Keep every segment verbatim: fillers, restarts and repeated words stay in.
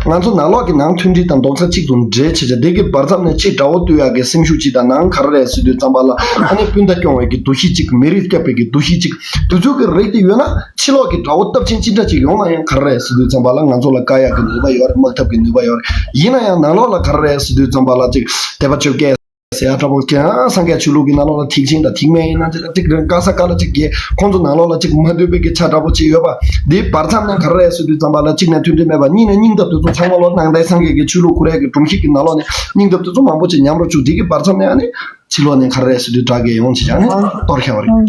ང་ཚོ་ནང་ལོགས་ཀྱི་ནང་མཐུན་སྒྲིལ་དང་རྡོག་རྩ་གཅིག་ཏུ་འདྲེས་བྱས་བྱས། དེ་གི་བར་མཚམས་ནས་ཕྱི་དགྲ་བོ་བཏུལ་ཡག་གི་སེམས་ཤུགས་གཅིག་དང་། ནང་ག་རེ་རེད་ཟེར་དུས་ཙམ་པ་ལ་ཨ་ནི་སྤུན་ཟླ་སྐྱོང་བའི་གི་འདུ་ཤེས་གཅིག་མི་རིགས་སྐྱོབ་པའི་གི་འདུ་ཤེས་གཅིག་དེ་ཚོ་གི་རིགས་དེ་ཡོད་ན། ཕྱི་ལོགས་ཀྱི་དགྲ་བོ་སྟབས་ཆེན་ཅི་འདྲ་ཅིག་ཡོང་ན་ཡང་། ག་རེ་རེད་ཟེར་དུས་ཙམ་པ་ལ་ང་ཚོ་ལ་བཀག་ཡག་གི་ནུས་པ་ཡོད་རེད། དམག་འཐབ་ཀྱི་ནུས་པ་ཡོད་རེད། ཡིན་ན་ཡང་ནང་ལོགས་ལ་ག་རེ་རེད་ཟེར་དུས་ཙམ་པ་ལ་ཅིག་དད་པ་བཅོ་བརྒྱད་ཟེར་ཡ་འདྲ་པོ་ཀྱང་། སངས་རྒྱས་ཆོས་ལུགས་ཀྱི་ནང་ལོགས་ལ་ཐེག་ཆེན་དང་ཐེག་དམན་ཡིན་ན་ཅིག་ལ་ཅིག་རེད། ག་ས་ག་ལ་ཅིག་གི་ཁོང་ཚོ་ནང་ལོགས་ལ་ཅིག་མ་འདོད་པའི་གི་ཆ་འདྲ་པོ་ཅིག་ཡོད་པ། འདིའི་བར་མཚམས་ནས་ག་རེ་རེད་ཟེར་དུས་ཙམ་པ་ལ་གཅིག་ནས་མཐུན་སྒྲིལ་མེད་པ། གཉིས་ནས་སྙིང་སྟོབས་དེ་ཚོ་ཚང་མ་ལོ་ནང་པའི་སངས་རྒྱས་ཀྱི་ཆོས་ལུགས་ཁོ་རའི་གི་སྒྲོམ་གཞི་གི་ནང་ལོགས་ནས་སྙིང་སྟོབས་དེ་ཚོ་མང་པོ་ཅིག་ཉམས་རོ་བཅུག་དེ་གི་བར་མཚམས་ནས་ཨ་ནི་ཕྱི་ལོགས་ནས་ག་རེ་རེད་ཟེར་དུས་དགྲ་བགེགས་ཡོང་བྱས་ཀྱང་ནི་གཏོར་ཁྱབ་པ་རེད།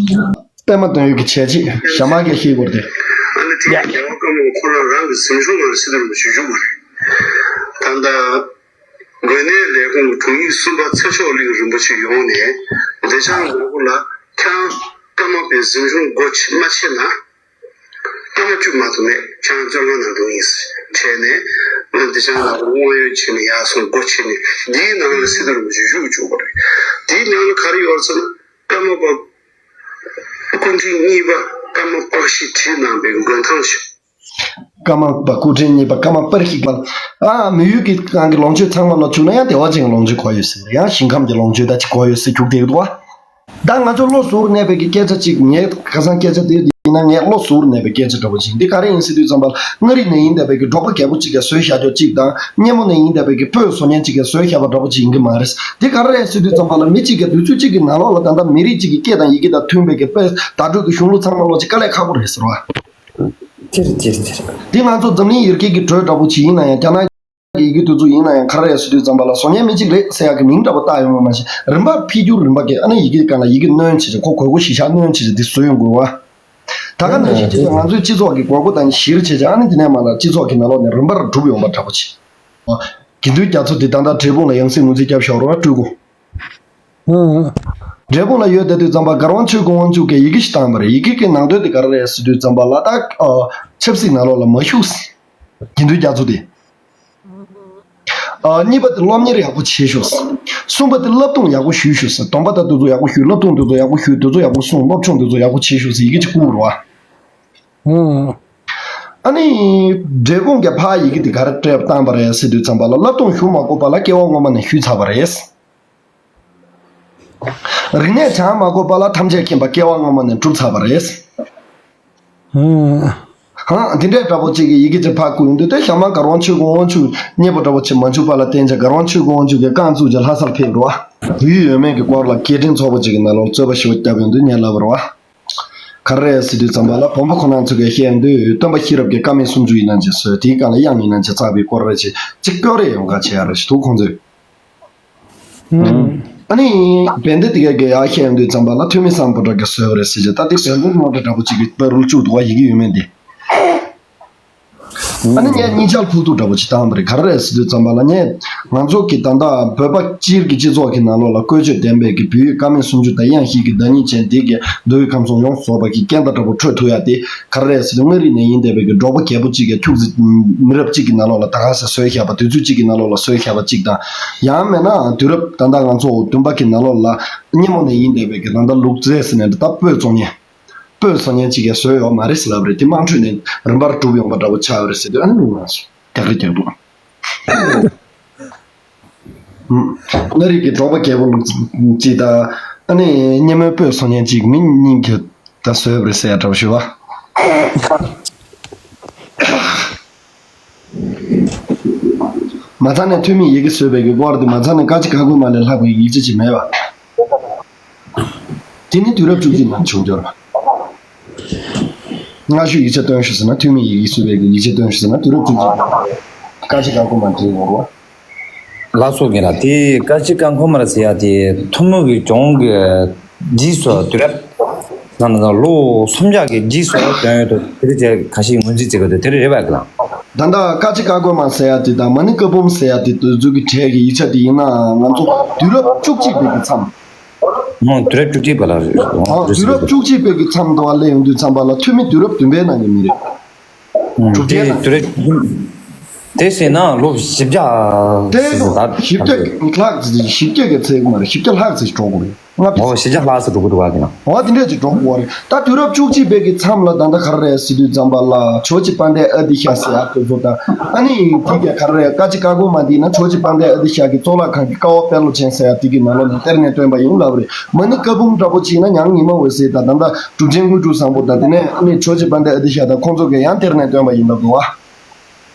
པད་མ་དོན་ཡོད་ཀྱི་བྱས་རྗེས་ཞྭ་དམར་གྱིས་ཤེས་དགོས་ཏེ། ཨ་ནི་དེ་ཡང་རྒྱལ་བ་ཀརྨ་པ་ཁོ་རང་རང་གི་གཟིམ་ཆུང་ནང་ལ་སྲིད་དོན་རིན་པོ་ཆེ་བཞུགས་པ་རེད། ད་ལྟ་དགོན་གནས་ལས་ཁུངས་ཀྱི་དྲུང་ཡིག་གསུམ་པ་ཚེ་མཆོག་གླིང་རིན་པོ་ཆེ་ཡོང་ནས། བདེ་ཆེན་ནོར་བུ་ལ་ཁྱེད་རང་ཀརྨ་པའི་གཟིམ་ཆུང་སྒོ་ཕྱེ་མ་ཕྱེ་ན་ཀརྨ་བཅུ་མ་གཏོགས་མེད། ཁྱེད་རང་བཙོན་ཁང་ནང་འགྲོ་ཡིན་ཟེར་བྱས་ནས། བདེ་ཆེན་ནོར་བུ་དབང་ཡོད་བྱས་ནས་ཡར་སོང་སྒོ་ཕྱེ་ནས་འདིའི་ནང་ལ་སྲིད་དོན་རིན་པོ་ཆེ་བཞུགས་བཅུག་པ་རེད། འདིའི་ནང་ལ་ག་རེ་ཡོད་ཟེར་ན། ཀརྨ་པ་སྐུ་ཕྲེང་གཉིས་པ་ཀརྨ་པར་ཤིས་བྲིས་གནང་པའི་མགོན་ཐང་ཞིག་ཀརྨ་པ་སྐུ་ཕྲེང་གཉིས་པ་ཀརྨ་པར་ཤིས་པ། ཨ། མི་ཡུལ་གྱི་སྒང་གི་ལོངས་སྤྱོད་ཚང་མ་ལོ་བཅུག་ན་ཡང་བདེ་བ་ཅན་གྱི་ལོངས་སྤྱོད་གོ་ཡོད་ཟེར། ཡང་ཞིང་ཁམས་ཀྱི་ལོངས་སྤྱོད་ད་ཅིག་གོ་ཡོད་ཟེར་རྒྱུགས་བསྡད་འདུག་བ། ད་ང་ཚོ་བློ་གཟུར་གནས་པའི་གི་སྐད་ཆ་ཅིག་ངས་ཁ་སང་སྐད་ཆ་དེ་ཡིན་ན་ངས་བློ་གཟུར་གནས་པའི་སྐད་ཆ་འདྲ་པོ་ཅིག་འདི་ག་རེ་ཡིན་ཟེར་དུས་ཙམ་པ་ལ། མངའ་རིས་ནས་ཡིན་བསྡད་པའི་གི་འབྲོག་པ་རྒད་པོ་ཅིག་གིས་བཟོས་བཞག་རྒྱུ་ཅིག་དང་། སྙེ་མོ་ནས་ཡིན་བསྡད་པའི་གི་སྤོས་བཟོ་མཁན་ཅིག་གིས་བཟོས་བཞག་པ་འདྲ་པོ་ཅིག་ཡིན་གི་མ་རེད། འདི་ག་རེ་རེད་ཟེར་དུས་ཙམ་པ་ལ། མི་གཅིག་གིས་དུས་ཚོད་གཅིག་གི་ནང་ལོགས་ལ་ད་ལྟ་མི་རིགས་གཅིག་གི་སྐད་དང་ཡི་གེ་དང་མཐུན་པའི་གི་དཔེ་བརྡ་སྤྲོད་ཀྱི་གཞུང་ལུགས་ཚང་མ་ལོག་ཅིག་དཀའ་ལས་ཁག་པོ་རེད་ཟེར་བ། ཅི་རེད་ཅི་རེད་ཅི་རེད། འདི་ང་ཚོ་འཛམ་གླིང་ཡུལ་སྐད་ཀྱི་འགྲོས་འདྲ་པོ་ཅིག་ཡིན་ན་ཡང་། རྒྱ་ནག་གི་ཡི་གེ་དེ་ཚོ་ཡིན་ན་ཡང་། ག་རེ་རེད་ཟེར་དུས་ཙམ་པ་ལ་བཟོ་མཁན་མི་གཅིག་རེད་ཟེར་ཡག་གི་མིང་འདྲ་པོ་བཏགས་ཡོད་མ་མ་གཞི། རིམ་པར་འཕེལ་འགྱུར། རིམ་པ་གི་ཨ་ནི་ཡི་གེ་སྒང་ལ་ཡི་གེ་སྣོན་བྱས་བྱས། ཁོ་གོས་གོས་ཞི་ཆགས་སྣོན་བྱས་བྱས་འདི་བཟོ་ཡོང་དགོས་བ། ད་ག་ནང་བཞིན་བྱས་ཙང་ང་ཚོའི་སྤྱི་ཚོགས་ཀྱི་དགོས་མཁོ་དང་གཞིར་བྱས་ཙང་། ཨ་ནི་དེ་ནས་མར་ལ་སྤྱི་ཚོགས་ཀྱི་ནང་ལོགས་ནས་རིམ་པར་གྲུབ་ཡོང་བ་འདྲ་པོ་བྱས། དགེ་འདུན་རྒྱ་མཚོ་འདི་ད་ལྟ་འབྲས་སྤུངས་ལ་ཡང་སྲིད་ངོས་འཛིན་རྒྱབ་ཤོག་རོགས་སྤྲུལ་སྐུ། འབྲས་སྤུངས་ལ་ཡོད་བསྡད་དུས་ཙམ་པ་གར་དབང་ཆོས་ཀྱི་དབང་ཕྱུག་གིས་ཡི་གེ་ཞིག་བཏང་བ་རེད། ཡི་གེ་གི་ནང་དོན་དེ་ག་རེ་རེད་ཟེར་དུས་ཙམ་པ་ལ། ད་ཨ་ཆབ་སྲིད་ནང་ལོགས་ལ་མ་ཞུགས། དགེ་འདུན་རྒྱ་མཚོ་དེ། ཨ་གཉིས་པ་དེ་སློབ་གཉེར་ཡག་པོ་བྱེད་ཤོག་གསུམ་པ་དེ་བསླབ་སྡོམ་ཡག་པོ་ཞུས་ཤོག་སྡོམ་པ་དང་དེ་ཚོ་ཡག་པོ་ཞུས། བསླབ་སྡོམ་དེ་ཚོ་ཡག་པོ་ཞུས། དེ་ཚོ་ཡག་པོ་སྲུང་། སློབ་སྦྱོང་དེ་ཚོ་ཡག་པོ་བྱེད་ཤོག་ཟེར་ཡི་གེ་གཅིག་བསྐུར་བ། ཨ་ནི་འབྲས་སྤུངས་ཀྱི་ཕར་ཡི་གེ་དེ་ག་རེ་སྤྲད་བཏང་བ་རེད་ཟེར་དུས་ཙམ་པ་ལ། བསླབ་སྡོམ་ཞུ་མ་དགོས་པ་ལ་སྐྱེ་བ་སྔོན་མ་ནས་ཞུས་ཚར་བ་རེད། རིག་གནས་སྦྱང་མ་དགོས་པ་ལ་ཐམས་ཅད་མཁྱེན་པ་སྐྱེ་བ་སྔོན་མ་ནས་གྲུབ་ཚར་བ་རེད། ཧང་། དེ་འདྲའི་འདྲ་པོ་ཅིག་གི་ཡི་གེ་ཅིག་ཕར་བསྐུར་ཡོང་དུས། དེ་ཞྭ་དམར་གར་དབང་ཆོས་ཀྱི་དབང་ཕྱུག་མཉེས་པོ་འདྲ་པོ་ཅིག་མ་བྱུང་བ་ལ་བརྟེན་བྱས། གར་དབང་ཆོས་ཀྱི་དབང་ཕྱུག་གིས་རྐང་བཙུགས་བྱས་ལྷ་སར་ཕེབས་རོ། བོད་ཡུལ་ཡོད་མེད་ཀྱི་སྐོར་ལ་སྐད་འཕྲིན་ཚོགས་པ་ཅིག་གི་ནང་ལོགས་རྩོད་པ་ཞེ་པོ་བརྒྱབ་ཡོང་དུས་ངས་ལབ་པ་རེད་བ། ག་རེ་རེད་ཟེར་དུས་ཙམ་པ་ལ། བོན་པོ་ཁོ་རང་ཚོ་གིས་བཤད་ཡོང་དུས། སྟོན་པ་ཤེས་རབ་ཀྱིས་བཀའ་མའི་སུམ་ཅུ་ཡིན་ན་བྱས་བཟོས། དེའི་སྒང་ལ་དབྱངས་ཡིན་ན་བྱས་བརྩེགས་པའི་སྐོར་རེད་ཅེས་ཅིག་སྐྱོར་རེ་ཡོང་ག་བྱེད་ཡ་རེད་ཞུ་འདུག་ཁོང་ཚོས། ཨ་ནི་བན་དེ་དེ་ག་གི་ཡར་བཤད་ཡོང་དུས་ཙམ་པ་ལ། ཐོན་མི་སམ་བྷོ་ཊ་གིས་བཟོས་པ་རེད་ཟེར་བྱས། ད་དེ་བན་དེ་ནོར་བྲལ་འདྲ་པོ་ཅིག་གི་པར་རུ་བཅུག་འདུག་བ། ཡི་གེ་ཡོད་མེད་དེ། ཨ་ནི་ངས་གཉིས་ཆར་ཕུག་ཐུག་འདྲ་པོ་ཅིག་བཏང་བ་རེད། ག་རེ་རེད་ཟེར་དུས་ཙམ་པ་ལ། ངས་ང་ཚོ་གི་ད་ལྟ་བོད་པ་སྤྱིར་གྱི་སྤྱི་ཚོགས་ཀྱི་ནང་ལོགས་ལ་བཀོལ་སྤྱོད་ལྡན་པའི་གི་བོད་ཡིག་བཀའ་མའི་སུམ་ཅུ་དང་། དབྱངས་བཞི་གི་བདག་ཉིད་ཅན་འདི་གི་མདོ་དབུས་ཁམས་གསུམ་ཡོངས་སུ་རྫོགས་པ་གི་རྐྱེན་དང་འདྲ་པོ་འཕྲོད་ཐུབ་ཡ་དེ་ག་རེ་རེད་ཟེར་དུས། མངའ་རིས་ནས་ཡིན་བསྡད་པའི་གི་འབྲོག་པ་རྒད་པོ་གཅིག་གིས་ཁྱུག་ཙམ་མི་རབས་གཅིག་གི་ནང་ལོགས་ལ་ད་ག་ས་བཟོས་བཞག་པ། དུས་ཚོད་གཅིག་གི་ནང་ལོགས་ལ་བཟོས་བཞག་པ་གཅིག་དང་། ཡང་མིན་ན་དུས་རབས་ད་ལྟ་ང་ཚོ་བདུན་པ་གི་ནང་ལོགས་ལ་སྙེ་མོ་ནས་ཡིན་བསྡད་པའི་གི་ད་ལྟ་ལུག་རྫི་ཟེར་ནས་ད་ལྟ་སྤོས་བཙོང་མཁན། སྤོས་བཟོ་མཁན་གཅིག་གིས་བཟོས་ཡོད་མ་རེད་ཟེར་ལབ་རེད། དེ་དམངས་ཁྲོད་ནས་རིམ་པར་གྲུབ་ཡོང་པ་འདྲ་པོ་ཆགས་ཡོད་རེད་ཟེར་དུས། ཨ་ནི་ལུང་ང་སོ་རྒྱག་རེ་རྒྱག་འདུག་མངའ་རིས་ཀྱི་འབྲོག་པ་རྒད་པོ་ལུག་གཅིག་དང་། ཨ་ནི་སྙེ་མོའི་སྤོས་བཟོ་མཁན་གཅིག་མི་གཉིས་ཀྱིས་ད་བཟོས་པ་རེད་ཟེར་ཡ་འདྲ་པོ་ཞུ་བ། མ་རྩ་ནས་ཐོན་མིས་ཡི་གེ་བཟོས་པའི་གི་སྐོར་དེ། མ་རྩ་ནས་བཀའ་ཁྱི་ཀ་ཀོའི་མ་ལས་ལྷག་པའི་ཡིག་ཆ་ཅིག་མེད་པ། དེ་ནི་དུས་རབས་བཅུ་གཅིག་ནང་བྱུང་འབྱོར་བ། སྔ་ཤོས་ཡིག་ཆ་སྟོན་ཤོག་ཟེར་ན། ཐོན་མིས་ཡི་གེ་བཟོས་པའི་གི་ཡིག་ཆ་སྟོན་ཤོག་ཟེར་ན། དུས་རབས་བཅུ་གཅིག་ནང་བཀའ་ཁྱི་ཀ་ཀོའི་མ་དེ་ཡོད་རེད་བ། ལགས་སོ། ངེད་ལ་དེ་བཀའ་ཁྱི་ཀ་ཀོའི་མ་ཟེར་ཡ་དེ་ཐུན་མོང་གི་ལྗོངས་ཀྱི་རྗེས་སུ། དུས་རབས་ནང་ལ་ལོ་སུམ་བརྒྱ་གི་རྗེས་སུ་ཐོན་ཡོད་དུས། དེ་རིང་ཁ་ཤས་ངོས་འཛིན་བྱེད་དགོས་དུས། དེ་རེད་པ་གི་ལ། ད་ལྟ་བཀའ་ཁྱི་ཀ་ཀོའི་མ་ཟེར་ཡ་དེ་དང་། མ་ཎི་བཀའ་འབུམ་ཟེར་ཡ་དེ། དེ་ཚོ་གི་གྲས་ཀྱི་ཡིག་ཆ་དེ་ཡིན་ན། ང་ཚོ་དུས་རབས་བཅུ་གཅིག་པའི་གི་མཚམས། ཨོ། དུས་རབས་བཅུ་གཅིག་པ་ལ་རེད། ཨོ། དུས་རབས་བཅུ་གཅིག་པའི་གི་མཚམས་དུ་བ་སླེབས་ཡོང་དུས་ཙམ་པ་ལ། ཐོན་མི་དུས་རབས་བདུན་པའི་ནང་གི་མི་རེད། ཨོ། དྲུག་ཅུ་དེ་ནང་དུས་རབས། དེ་བྱས་ན་ལོ་བཞི་བརྒྱ་དེ་ཟེར་ད་བཞི་བརྒྱ་ལྷག་ཙམ་ཞིག་བཞི་བརྒྱ་གི་ཚད་མ་རེད། བཞི་བརྒྱ་ལྷག་ཙམ་ཞིག་འགྲོ་དགོས་རེད། ལྔ་བརྒྱ། ཨོ་བཞི་བརྒྱ་ལྷག་ཙམ་འགྲོ་གི་འདུག་བ། དེ་ན་ཨོ་དེ་འདྲས་ཅིག་འགྲོ་དགོས་རེད། ད་དུས་རབས་བཅུ་གཅིག་པའི་གི་མཚམས་ལ་ད་ལྟ་ག་རེ་རེད་ཟེར་དུས་ཙམ་པ་ལ་ཇོ་བོ་རྗེ་དཔལ་ལྡན་ཨ་ཏི་ཤ་ཟེར་ཡག་དེ་ཚོ་དང་། ཨ་ནི་དེ་ག་ག་རེ་རེད། བཀའ་ཆེ་བཀའ་བཀོད་མ་འདི་ན་ཇོ་བོ་རྗེ་དཔལ་ལྡན་ཨ་ཏི་ཤ་གི་གཙུག་ལག་ཁང་གི་ཀ་བ་དཔལ་ལོ་ཅན་ཟེར་ཡག་དེ་གི་ནང་ལོགས་ནས་གཏེར་ནས་བཏོན་པ་ཡིན་ལབ་རེད། མ་ཎི་བཀའ་འབུམ་འདྲ་པོ་ཅིག་ན་ཉང་ཉི་མ་འོད་ཟེར་དང་ད་ལྟ་གྲུབ་ཆེན་དངོས་གྲུབ་བཟང་པོ་དང་དེ་ནས་ཨ་ནི་ཇོ་བོ་རྗེ་དཔལ་ལྡན་ཨ་ཏི་ཤ་དང་ཁོང་ཚོ་གིས་ཡང་གཏེར་ནས་བཏོན་པ་ཡིན་ལབ་འདུག་བ།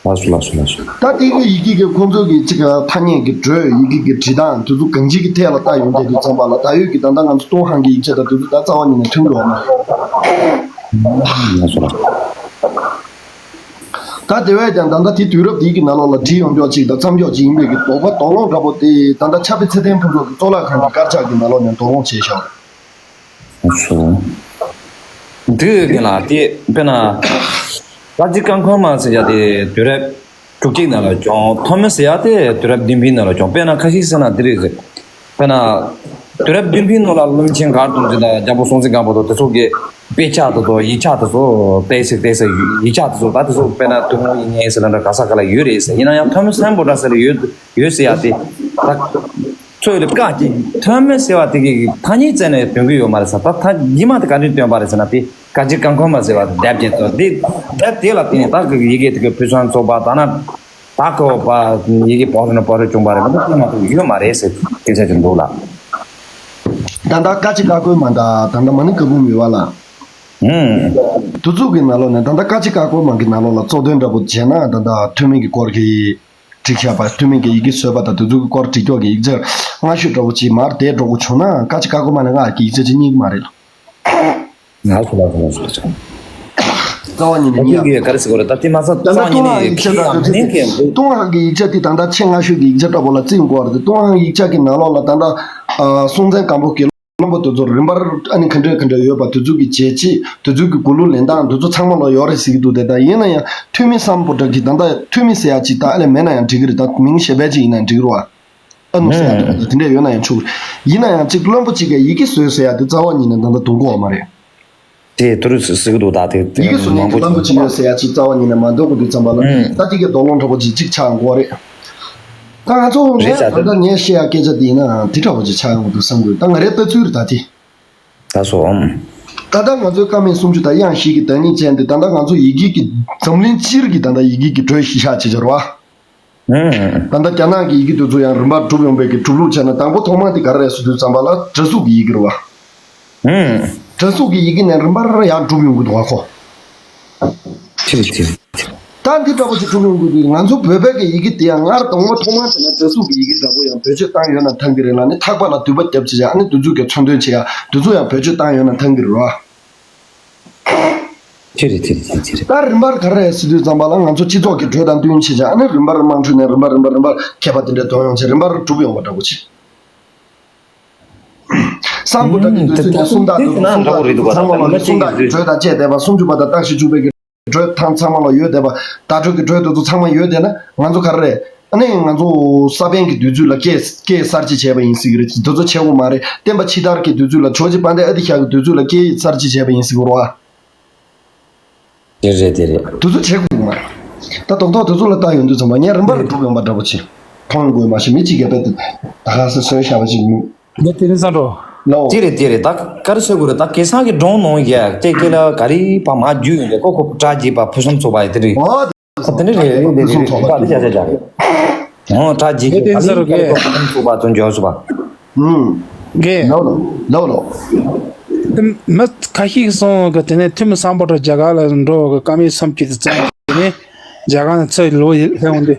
ལགས་སོ་ལགས་སོ་ལགས་སོ། ད་དེ་གི་ཡི་གེ་གི་ཁོང་ཚོ་གི་གཅིག་ག་ཐ་སྙད་ཀྱི་འགྲོས། ཡི་གེ་གི་བྲིས་སྟངས་དེ་ཚོ་གང་ཅིའི་གི་ཐད་ལ་ལྟ་ཡོང་དུས་ཙམ་པ་ལ་ད་ཡོད་ཀྱི་ད་ལྟ་ང་ཚོ་ཏུན་ཧོང་གི་ཡིག་ཆ་དང་དེ་ཚོ་ད་རྩ་བ་ཉིད་ནས་མཐུན་གྱི་ཡོད་མ་རེད། ལགས་སོ་ལགས། ད་དེ་བས་ཀྱང་ད་ལྟ་དེ་དུས་རབས་དེའི་གི་ནང་ལོགས་ལ་བྲིས་ཡོང་ཀྱོག་ཅིག་དང་མཚམས་ཀྱོག་ཅིག་ཡིན་པའི་གི་དོགས་པ་དོགས་སློང་འདྲ་པོ་དེ་ད་ལྟ་ཕྱྭ་པའི་ཚེ་བརྟན་ཕུན་ཚོགས་ཀྱི་གཙུག་ལག་ཁང་གི་དཀར་ཆག་གི་ནང་ལོགས་ནས་དོགས་སློང་བྱས་ཤག་སོ། འདི་གི་ལ་དེ་དཔེར་ན། བཀའ་ཁྲིད་ཀ་ཁོལ་མ་ཟེར་ཡ་དེ་དུས་རབས་བཅུ་གཅིག་ནང་ལ་བྱུང་། ཐོན་མི་ཟེར་ཡ་དེ་དུས་རབས་བདུན་པའི་ནང་ལ་བྱུང་། དཔེར་ན་ཁ་ཤས་ཟེར་ན་འདི་རེད་ཟེར། དཔེར་ན། དུས་རབས་བདུན་པའི་ནང་ལ་བློན་ཆེན་མགར་སྟོང་རྩེ་དང་རྒྱལ་པོ་སྲོང་བཙན་སྒམ་པོ་དང་དེ་ཚོ་གི་དཔེ་ཆ་དེ་ཚོ་ཡིག་ཆ་དེ་ཚོ་བལྟས་ཚེ་བལྟས་ཚེ་ཡིག་ཆ་དེ་ཚོ་ད་དེ་ཚོ་དཔེར་ན་ཏུན་ཧོང་དབྱིག་གཉེན་ཟེར་ལབ་འདྲ་ག་ས་ག་ལ་ཡོད་རེད་ཟེར། ཡིན་ན་ཡང་ཐོན་མི་སམ་བྷོ་ཊ་ཟེར་ཡོད་ཡོད་ཟེར་ཡ་དེ་ད། ཚོས་ལ་བཀག་ཅིང་ཐོན་མི་ཟེར་བ་དེ་གི་ཐ་སྙད་བཙལ་ནས་འདོན་གི་ཡོད་མ་རེད་ཟེར། ད་ཐ་སྙད་མ་དེ་ག་འདྲས་བཏོན་པ་རེད་ཟེར་ན་དེ་བཀའ་ཁྲིད་ཀ་ཁོལ་མ་ཟེར་བ་དེ་དེབ་ཅིག་བཙུགས། དེ་དེབ་དེ་ལ་བརྟེན་ནས་ད་གི་ཡི་གེ་དེ་གི་ཕུན་སུམ་ཚོགས་པ་ད་ན་ད་གི་པ་ཡི་གེ་བོད་ནས་བོད་རུ་བྱུང་བ་རེད་མ་གཏོགས་དེ་མ་གཏོགས་ཡོད་མ་རེད་ཟེར་སྐད་ཆ་ཅིག་འདུག་ལ། ད་ལྟ་བཀའ་ཁྲིད་ཀ་ཁོལ་མ་དང་ད་ལྟ་མ་ཎི་བཀའ་འབུམ་ཡོད་པ་ལ། ཧུམ། དེ་ཚོ་གི་ནང་ལོགས་ནས་ད་ལྟ་བཀའ་ཁྲིད་ཀ་ཁོལ་མ་གི་ནང་ལོགས་ལ་གཙོ་དོན་འདྲ་པོ་བྱས་ན་ད་ལྟ་ཐོན་མི་གི་སྐོར་གྱི་བྲིས་བཞག་པ། ཐོན་མི་གི་ཡི་གེ་བཟོས་པ་དང་དེ་ཚོ་གི་སྐོར་བྲིས་ཀྱོག་གི་ཡིག་ཆ་སྔ་ཤོས་འདྲ་པོ་ཅིག་མར་དེ་འགྲོ་དགོས་བྱུང་ན་བཀའ་ཁྲིད་ཀ་ཁོལ་མ་ནས་ང་གི་ཡིག་ཆ་ཅིག་རྙེད་ཀྱི་མ་རེད་ལ། ང་ཚོ་ལ་ཁོང་ཚོ་ལ་ཅང་། རྩ་བ་ཉིད་ནས་ཨ་ཁུ་རྙེད་གི་ག་རེ་ཟེར་དགོས་རེད། ད་དེ་མ་ཚད་ད་རྩ་ལྟ་བ་ཉིད་ཐོན་ནས་ཡིག་ཆ་ཁྱེད་དང་ཡང་དེ་ཚོ་མིན་གི་ཏུན་ཧོང་གི་ཡིག་ཆ་དེ་ད་ལྟ་ཆེས་སྔ་ཤོས་ཀྱི་ཡིག་ཆ་འདྲ་པོ་ལ་བརྩི་དགོས་རེད་དེ། ཏུན་ཧོང་ཡིག་ཆ་གི་ནང་ལོགས་ལ་ད་ལྟ་ཨ་སྲོང་བཙན་སྒམ་པོ་གི་བློན་པོ་དེ་ཚོར་རིམ་པར་ཨ་ནི་ག་འདྲས་ག་འདྲས་ཡོད་པ་དེ་ཚོ་གི་བྱས་རྗེས་དེ་ཚོ་གི་གུ་ལུ་ལེན་སྟངས་དེ་ཚོ་ཚང་མ་ལ་ཡོད་རེད་ཟེར་གི་འདུག་དེ་ད་ཡིན་ན་ཡང་ཐོན་མི་སམ་བྷོ་ཊ་གི་ད་ལྟ་ཐོན་མི་ཟེར་ཡ་ཅིག་ད་ཨ་ལས་མེད་ན་ཡང་འགྲིག་གི་རེད། ད་མིང་གཞན་པ་ཅིག་ཡིན་ན་ཡང་འགྲིག་གི་རེད་བ། ཨ་ནུ་ཟེར་ཡ་དེ་དེ་འདྲས་ཡོད་ན་ཡང་ཆོག་ཡིན་ན་ཡང་ཅིག་བློན་པོ་ཅིག་གིས་ཡི་གེ་བཟོས་ཟེར་ཡ་དེ་རྩ་བ་ཉིད་ནས་ད་ལྟ་འདོན་གི་ཡོད་མ་རེད། དེ་དུ་རུ་ཟེར་གི་འདུག་ད་དེ་ཡི་གེ་བཟོ་མཁན་གྱི་བློན་པོ་ཅིག་ཡོད་ཟེར་ཡ་ཅིག་རྩ་བ་ཉིད་ནས་མ་འདོད་གི་འདུག་ཙམ་པ་ལ། ད་དེ་གའི་དོགས་སློང་འདྲ་པོ་ཅིག་ཅིག་ཆགས་འགྲོ་གི་རེད། ད་ང་ཚོ་ངས་ད་ལྟ་ངས་བཤད་ཡ་སྐད་ཆ་དེ་ཡིན་ན་དེ་འདྲ་པོ་ཅིག་ཆགས་ཡོང་གི་འདུག་བསམ་གི་ཡོད། ད་ང་རའི་ལྟ་ཚུལ་རེད་ད་དེ། ད་སོ། ད་ལྟ་ང་ཚོའི་བཀའ་མའི་སུམ་ཅུ་དང་དབྱངས་བཞི་གི་བདག་ཉིད་ཅན་དེ་ད་ལྟ་ང་ཚོ་ཡི་གེ་གི་འཛམ་གླིང་སྤྱིར་གྱི་ད་ལྟ་ཡི་གེ་གི་འགྲོས་གཞི་བཞག་བྱེད་ཀྱི་རེད་བ། ད་ལྟ་རྒྱ་ནག་གི་ཡི་གེ་དེ་ཚོ་ཡང་རིམ་པར་གྲུབ་ཡོང་བའི་གི་གྲུབ་ལུགས་བྱས་ན་དང་པོ་ཐོག་མ་དེ་ག་རེ་རེད་ཟེར་དུས་ཙམ་པ་ལ་སྦྲ་གཟུགས་ཀྱི་ཡི་གེ་རེད་བ། སྦྲ་གཟུགས་ཀྱི་ཡི་གེ་ནས་རིམ་པར་ཡར་གྲུབ་ཡོང་གི་འདུག་བ་ཁོ། ཅི་རེད་ཅི་རེད་ཅི་རེད། ད་འདི་འདྲ་པོ་ཅིག་གྲུབ་ཡོང་གི་འདུག་ང་ཚོ་བོད་པའི་གི་ཡི་གེ་དེ་ཡང་སྔར་དང་པོ་ཐོག་མ་དེ་ནས་སྦྲ་གཟུགས་ཀྱི་ཡི་གེ་འདྲ་པོ་ཡང་བེད་སྤྱོད་བཏང་ཡོད་ན་ཐང་གི་རེད་ལ་ནི་ཐག་པ་ལ་དུད་པ་བརྒྱབ་བྱས་ཨ་ནི་དེ་ཚོ་གི་མཚོན་དོན་བྱེད་ཡ་དེ་ཚོ་ཡང་བེད་སྤྱོད་བཏང་ཡོད་ན་ཐང་གི་རེད་བ། ཅི་རེད་ཅི་རེད་ཅི་རེད་ཅི་རེད། ད་རིམ་པར་ག་རེ་རེད་ཟེར་དུས་ཙམ་པ་ལ་ང་ཚོ་སྤྱི་ཚོགས་ཀྱི་འགྲོས་དང་བསྟུན་བྱས་བྱས་ཨ་ནི་རིམ་པར་དམངས་ཁྲོད་ནས་རིམ་པར་རིམ་པར་རིམ་པར་མཁས་པ་དེ་འདྲས་ཐོན་ཡོང་བྱས་རིམ་པར་གྲུབ་ཡོང་བ་འདྲ་པོ་ཅིག་སམ་བྷོ་ཊ་གི་དུས་ཚོད་ནས་སུམ་རྟགས་དེ་ཚོ་སུམ་རྟགས་དེ་ཚོ་ཚང་མ་ལ་སུམ་རྟགས་ཀྱི་འགྲོས་དང་བཅས་བསྡད་པ་སུམ་ཅུ་པ་དང་རྟགས་བཞི་བཅུ་པའི་གི་འགྲོས་ཐང་ཚང་མ་ལ་ཡོད་བསྡད་པ་བརྡ་སྤྲོད་ཀྱི་འགྲོས་དེ་ཚོ་ཚང་མ་ཡོད་བསྡད་ན་ང་ཚོ་ག་རེ་རེད། ཨ་ནི་ང་ཚོ་ས་པཎ་གྱི་དུས་ཚོད་ལ་སྐད་སྐད་གསར་བརྗེ་བྱས་པ་ཡིན་ཟེར་གི་རེད། དེ་ཚོ་བྱེད་དགོས་མ་རེད། བསྟན་པ་ཕྱི་དར་གྱི་དུས་ཚོད་ལ་ཇོ་བོ་རྗེ་དཔལ་ལྡན་ཨ་ཏི་ཤ་གི་དུས་ཚོད་ལ་སྐད་གསར་བརྗེ་བྱས་པ་ཡིན་ཟེར་གི་རེད་བ། དེ་རེད་དེ་རེད། དེ་ཚོ་བྱེད་དགོས་མ་རེད། ད་རྡོག་རྡོག་དེ་ཚོ་ལ་ལྟ་ཡོང་དུས་ཙམ་པ་ངས་རིམ་པར་སྒྲུབ་ཡོང་པ་འདྲ་པོ་ཅིག་མཐོང་དགོས་མ་གཞི་མི་གཅིག་གིས་རྦད་དེ་ད་ག་སེ་བཟོས་བཞག་པ་ཅིག་མིན། ངས་དེ་རིང་སང་འགྲོ། ལའོ། དེ་རེད་དེ་རེད། ད་ག་རེ་བཟོ་དགོས་རེད། ད་སྐལ་བཟང་གི་སྒྲུང་ནང་ཡ་ཀྱེ་ཀྱེ་ལ་ག་རེ་བ་མ་རྒྱུས་ཡོང་ཀྱེ་ཁོ་ཁོ་གྲ་རྒྱས་པ་ཕུན་སུམ་ཚོགས་པ་ཡ་དེ་རེད། ཨོ། ད་དེ་འདྲ་རེད་རེད་རེད་རེད། ཕུན་སུམ་ཚོགས་པ་ཡ་དེ་རེད་རེད་རེད་རེད། ཨོ་གྲ་རྒྱས་ཀྱེ་ཀྱེ་ག་རེ་ཕུན་སུམ་ཚོགས་པ་དང་འཇོག་སུ་བ། ཨུམ། གེ། ལའོ་ལའོ་ལའོ་ལའོ། མི་ཁ་ཤས་སོང་གི་དེ་ནས་ཐུ་མི་སམ་བྷོ་ཊ་རྒྱ་གར་ལ་འགྲོ་གི་བཀའ་མའི་སུམ་ཅུ་དེ་བཙལ་དེ་ནས་རྒྱ་གར་ནས་ཚུར་ལོག་སླེབས་འོང་དུས་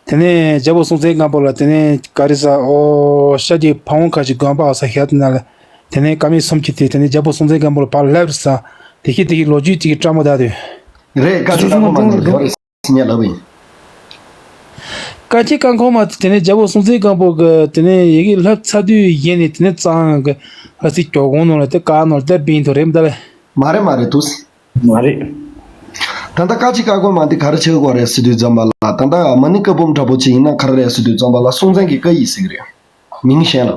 དེ་ནས་རྒྱལ་པོ་སྲོང་བཙན་སྒམ་པོ་ལ་དེ་ནས་ག་རེ་ཟ་ཨོ་ཤཱཀྱའི་ཕ་བོང་ཁ་ཅིག་དགོན་པ་ཨ་ས་ཞབས་ན་ལ་དེ་ནས་བཀའ་མའི་སུམ་ཅུ་དེ་དེ་ནས་རྒྱལ་པོ་སྲོང་བཙན་སྒམ་པོ་ལ་ཕར་སླེབས་ས་དེ་ཤི་དེ་ཤི་ལོ་རྒྱུས་ཅིག་གི་བཀྲ་མོ་ད་དུས། རེད། བཀའ་ཁྲིད་ཀ་ཁོལ་མ་ནས་ལེགས་པ་རེད་ཟེར་ཉན་ལབ་ཡིན། བཀའ་ཁྲིད་ཀ་ཁོལ་མ་དེ་ནས་རྒྱལ་པོ་སྲོང་བཙན་སྒམ་པོ་གི་དེ་ནས་ཡི་གེ་ལྷབ་ཚར་དུས་ཡིན་ནས་དེ་ནས་གཙང་གི་ཧ་སི་ཀྱོག་གོང་ནང་ལ་དེ་ཀ་ནང་ལ་དེ་བིན་དུ་རེམ་ད་ལེ། མ་རེད་མ་རེད་དུས། མ་རེད། ད་ལྟ་བཀའ་ཁྲིད་ཀ་ཁོལ་མ་འདི་ག་རེ་བྱེད་དགོས་རེད་ཟེར་དུས་ཙམ་པ་ལ་ད་ལྟ་མ་ཎི་བཀའ་འབུམ་འདྲ་པོ་ཅིག་ཡིན་ན་ག་རེ་རེད་ཟེར་དུས་ཙམ་པ་ལ་སྲོང་བཙན་གྱི་བཀའ་ཡིག་ཟེར་གི་རེད། མིང་གཞན་ལ།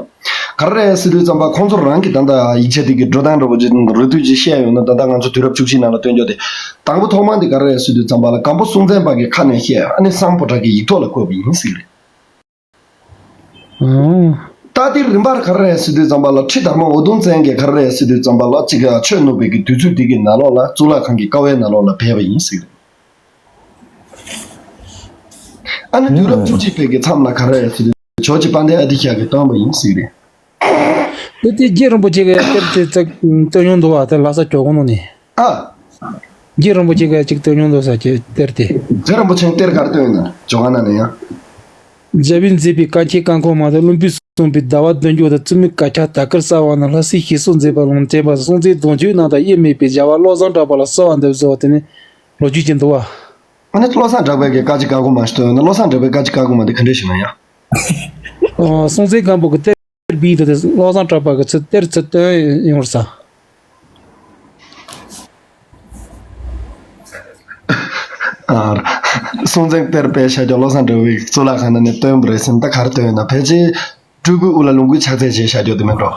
ག་རེ་རེད་ཟེར་དུས་ཙམ་པ་ཁོང་ཚོ་རང་གི་ད་ལྟ་ཡིག་ཆ་དེ་གི་འགྲོ་སྟངས་འདྲ་པོ་ཅིག་རེ་ལྟོས་ཅིག་བཤད་ཡོང་ན། ད་ལྟ་ང་ཚོ་དུས་རབས་བཅུ་གཅིག་ནང་ལ་སྟོན་རྒྱུ་དེ། དང་པོ་ཐོག་མ་དེ་ག་རེ་རེད་ཟེར་དུས་ཙམ་པ་ལ་སྒམ་པོ་སྲོང་བཙན་པ་གི་ཁ་ནས་བཤད། ཨ་ནི་སམ་བྷོ་ཊ་གི་ཡིག་ཐོག་ལ་བཀོད་པ་ཡིན་ཟེར་གི་རེད། ད་དེ་རིམ་པར་ག་རེ་རེད་ཟེར་དུས་ཙམ་པ་ལ་ཁྲི་དར་མ་འུ་དུམ་བཙན་གྱིས་ག་རེ་རེད་ཟེར་དུས་ཙམ་པ་ལ་གཅིག་ཆོས་བསྣུབས་པའི་གི་དུས་ཚོད་དེ་གི་ནང་ལོགས་ལ་གཙུག་ལག་ཁང་གི་ཀ་བའི་ནང་ལོགས་ལ་སྦས་པ་ཡིན་ཟེར་གི་རེད། ཨ་ནི་དུས་རབས་བཅུ་གཅིག་པའི་གི་མཚམས་ལ་ག་རེ་རེད་ཟེར་དུས་ཇོ་རྗེ་དཔལ་ལྡན་ཨ་ཏི་ཤ་གིས་བཏོན་པ་ཡིན་ཟེར་གི་རེད། དེ་དེ་རྗེ་རིན་པོ་ཆེ་གིས་གཏེར་དེ་བཙུགས་བཏོན་མྱོང་འདུག་བ། དེ་ལྷ་ས་ཇོ་ཁང་ནང་ནས། ཨ། རྗེ་རིན་པོ་ཆེ་གིས་གཅིག་བཏོན་མྱོང་འདུག་ས་ཀྱི་གཏེར་དེ། རྗེ་རིན་པོ་ཆེ་གཏེར་ག་རེ་བཏོན་ཡོད་ན་ཇོ་ཁང་ནང་ནས་ཡང་། རྒྱལ་པོས་མཛད་པའི་བཀའ་ཆེན་བཀའ་འཁོར་མ་དང་། བློན་པོས་གསུངས་པའི་ཟླ་བ་བདུན་འགྱུར་དང་། བཙུན་མོའི་དཀར་ཆག་དར་དཀར་གསལ་བ་རྣམས། ལྷ་སའི་ཞིག་གསོ་མཛད་པ་ལུང་བསྟན་པ། སྲོང་བཙན་དོན་གཅོད་རྣམས་དང་དབྱེར་མེད་པའི་བྱ་བ་བློ་བཟང་གྲགས་པ་ལ་གསོལ་བ་འདེབས་སོ། དེ་ནི་ལོ་རྒྱུས་ཀྱི་འདུག་བ། ཨ་ནི་བློ་བཟང་གྲགས་པས་ཀྱི་བཀའ་ཆེན་བཀའ་འཁོར་མ་ཞིག་བཏོན་ཡོད་ན། བློ་བཟང་གྲགས་པའི་བཀའ་ཆེན་བཀའ་འཁོར་མ་དེ་ག་འདྲས་ཞིག་ན་ཡང་། ཨོ། སྲོང་བཙན་སྒམ་པོ་གི་གཏེར་སྦས་དུས་དེ་བློ་བཟང་གྲགས་པ་གི་ཚུར་གཏེར་ཚུར་བཏོན་ཡོང་བར་ས། ཨ། སྲོང་བཙན་གཏེར་སྦས་བཞག་རྒྱུ་བློ་བཟང་གྲགས་པའི་གཙུག་ལག་ཁང་ནང་ནས་བཏོན་པ་རེད་ཟེར་ན། ད་ག་རེ་བཏོན་ཡོད་ན། ཕལ་ཆེར་སྤྲུལ་སྐུའི་དབུ་ལ་ལོངས་སྐུའི་ཕྱག་འཚལ་བྱས་བཞག་རྒྱུ་དེ་མིན་འགྲོ།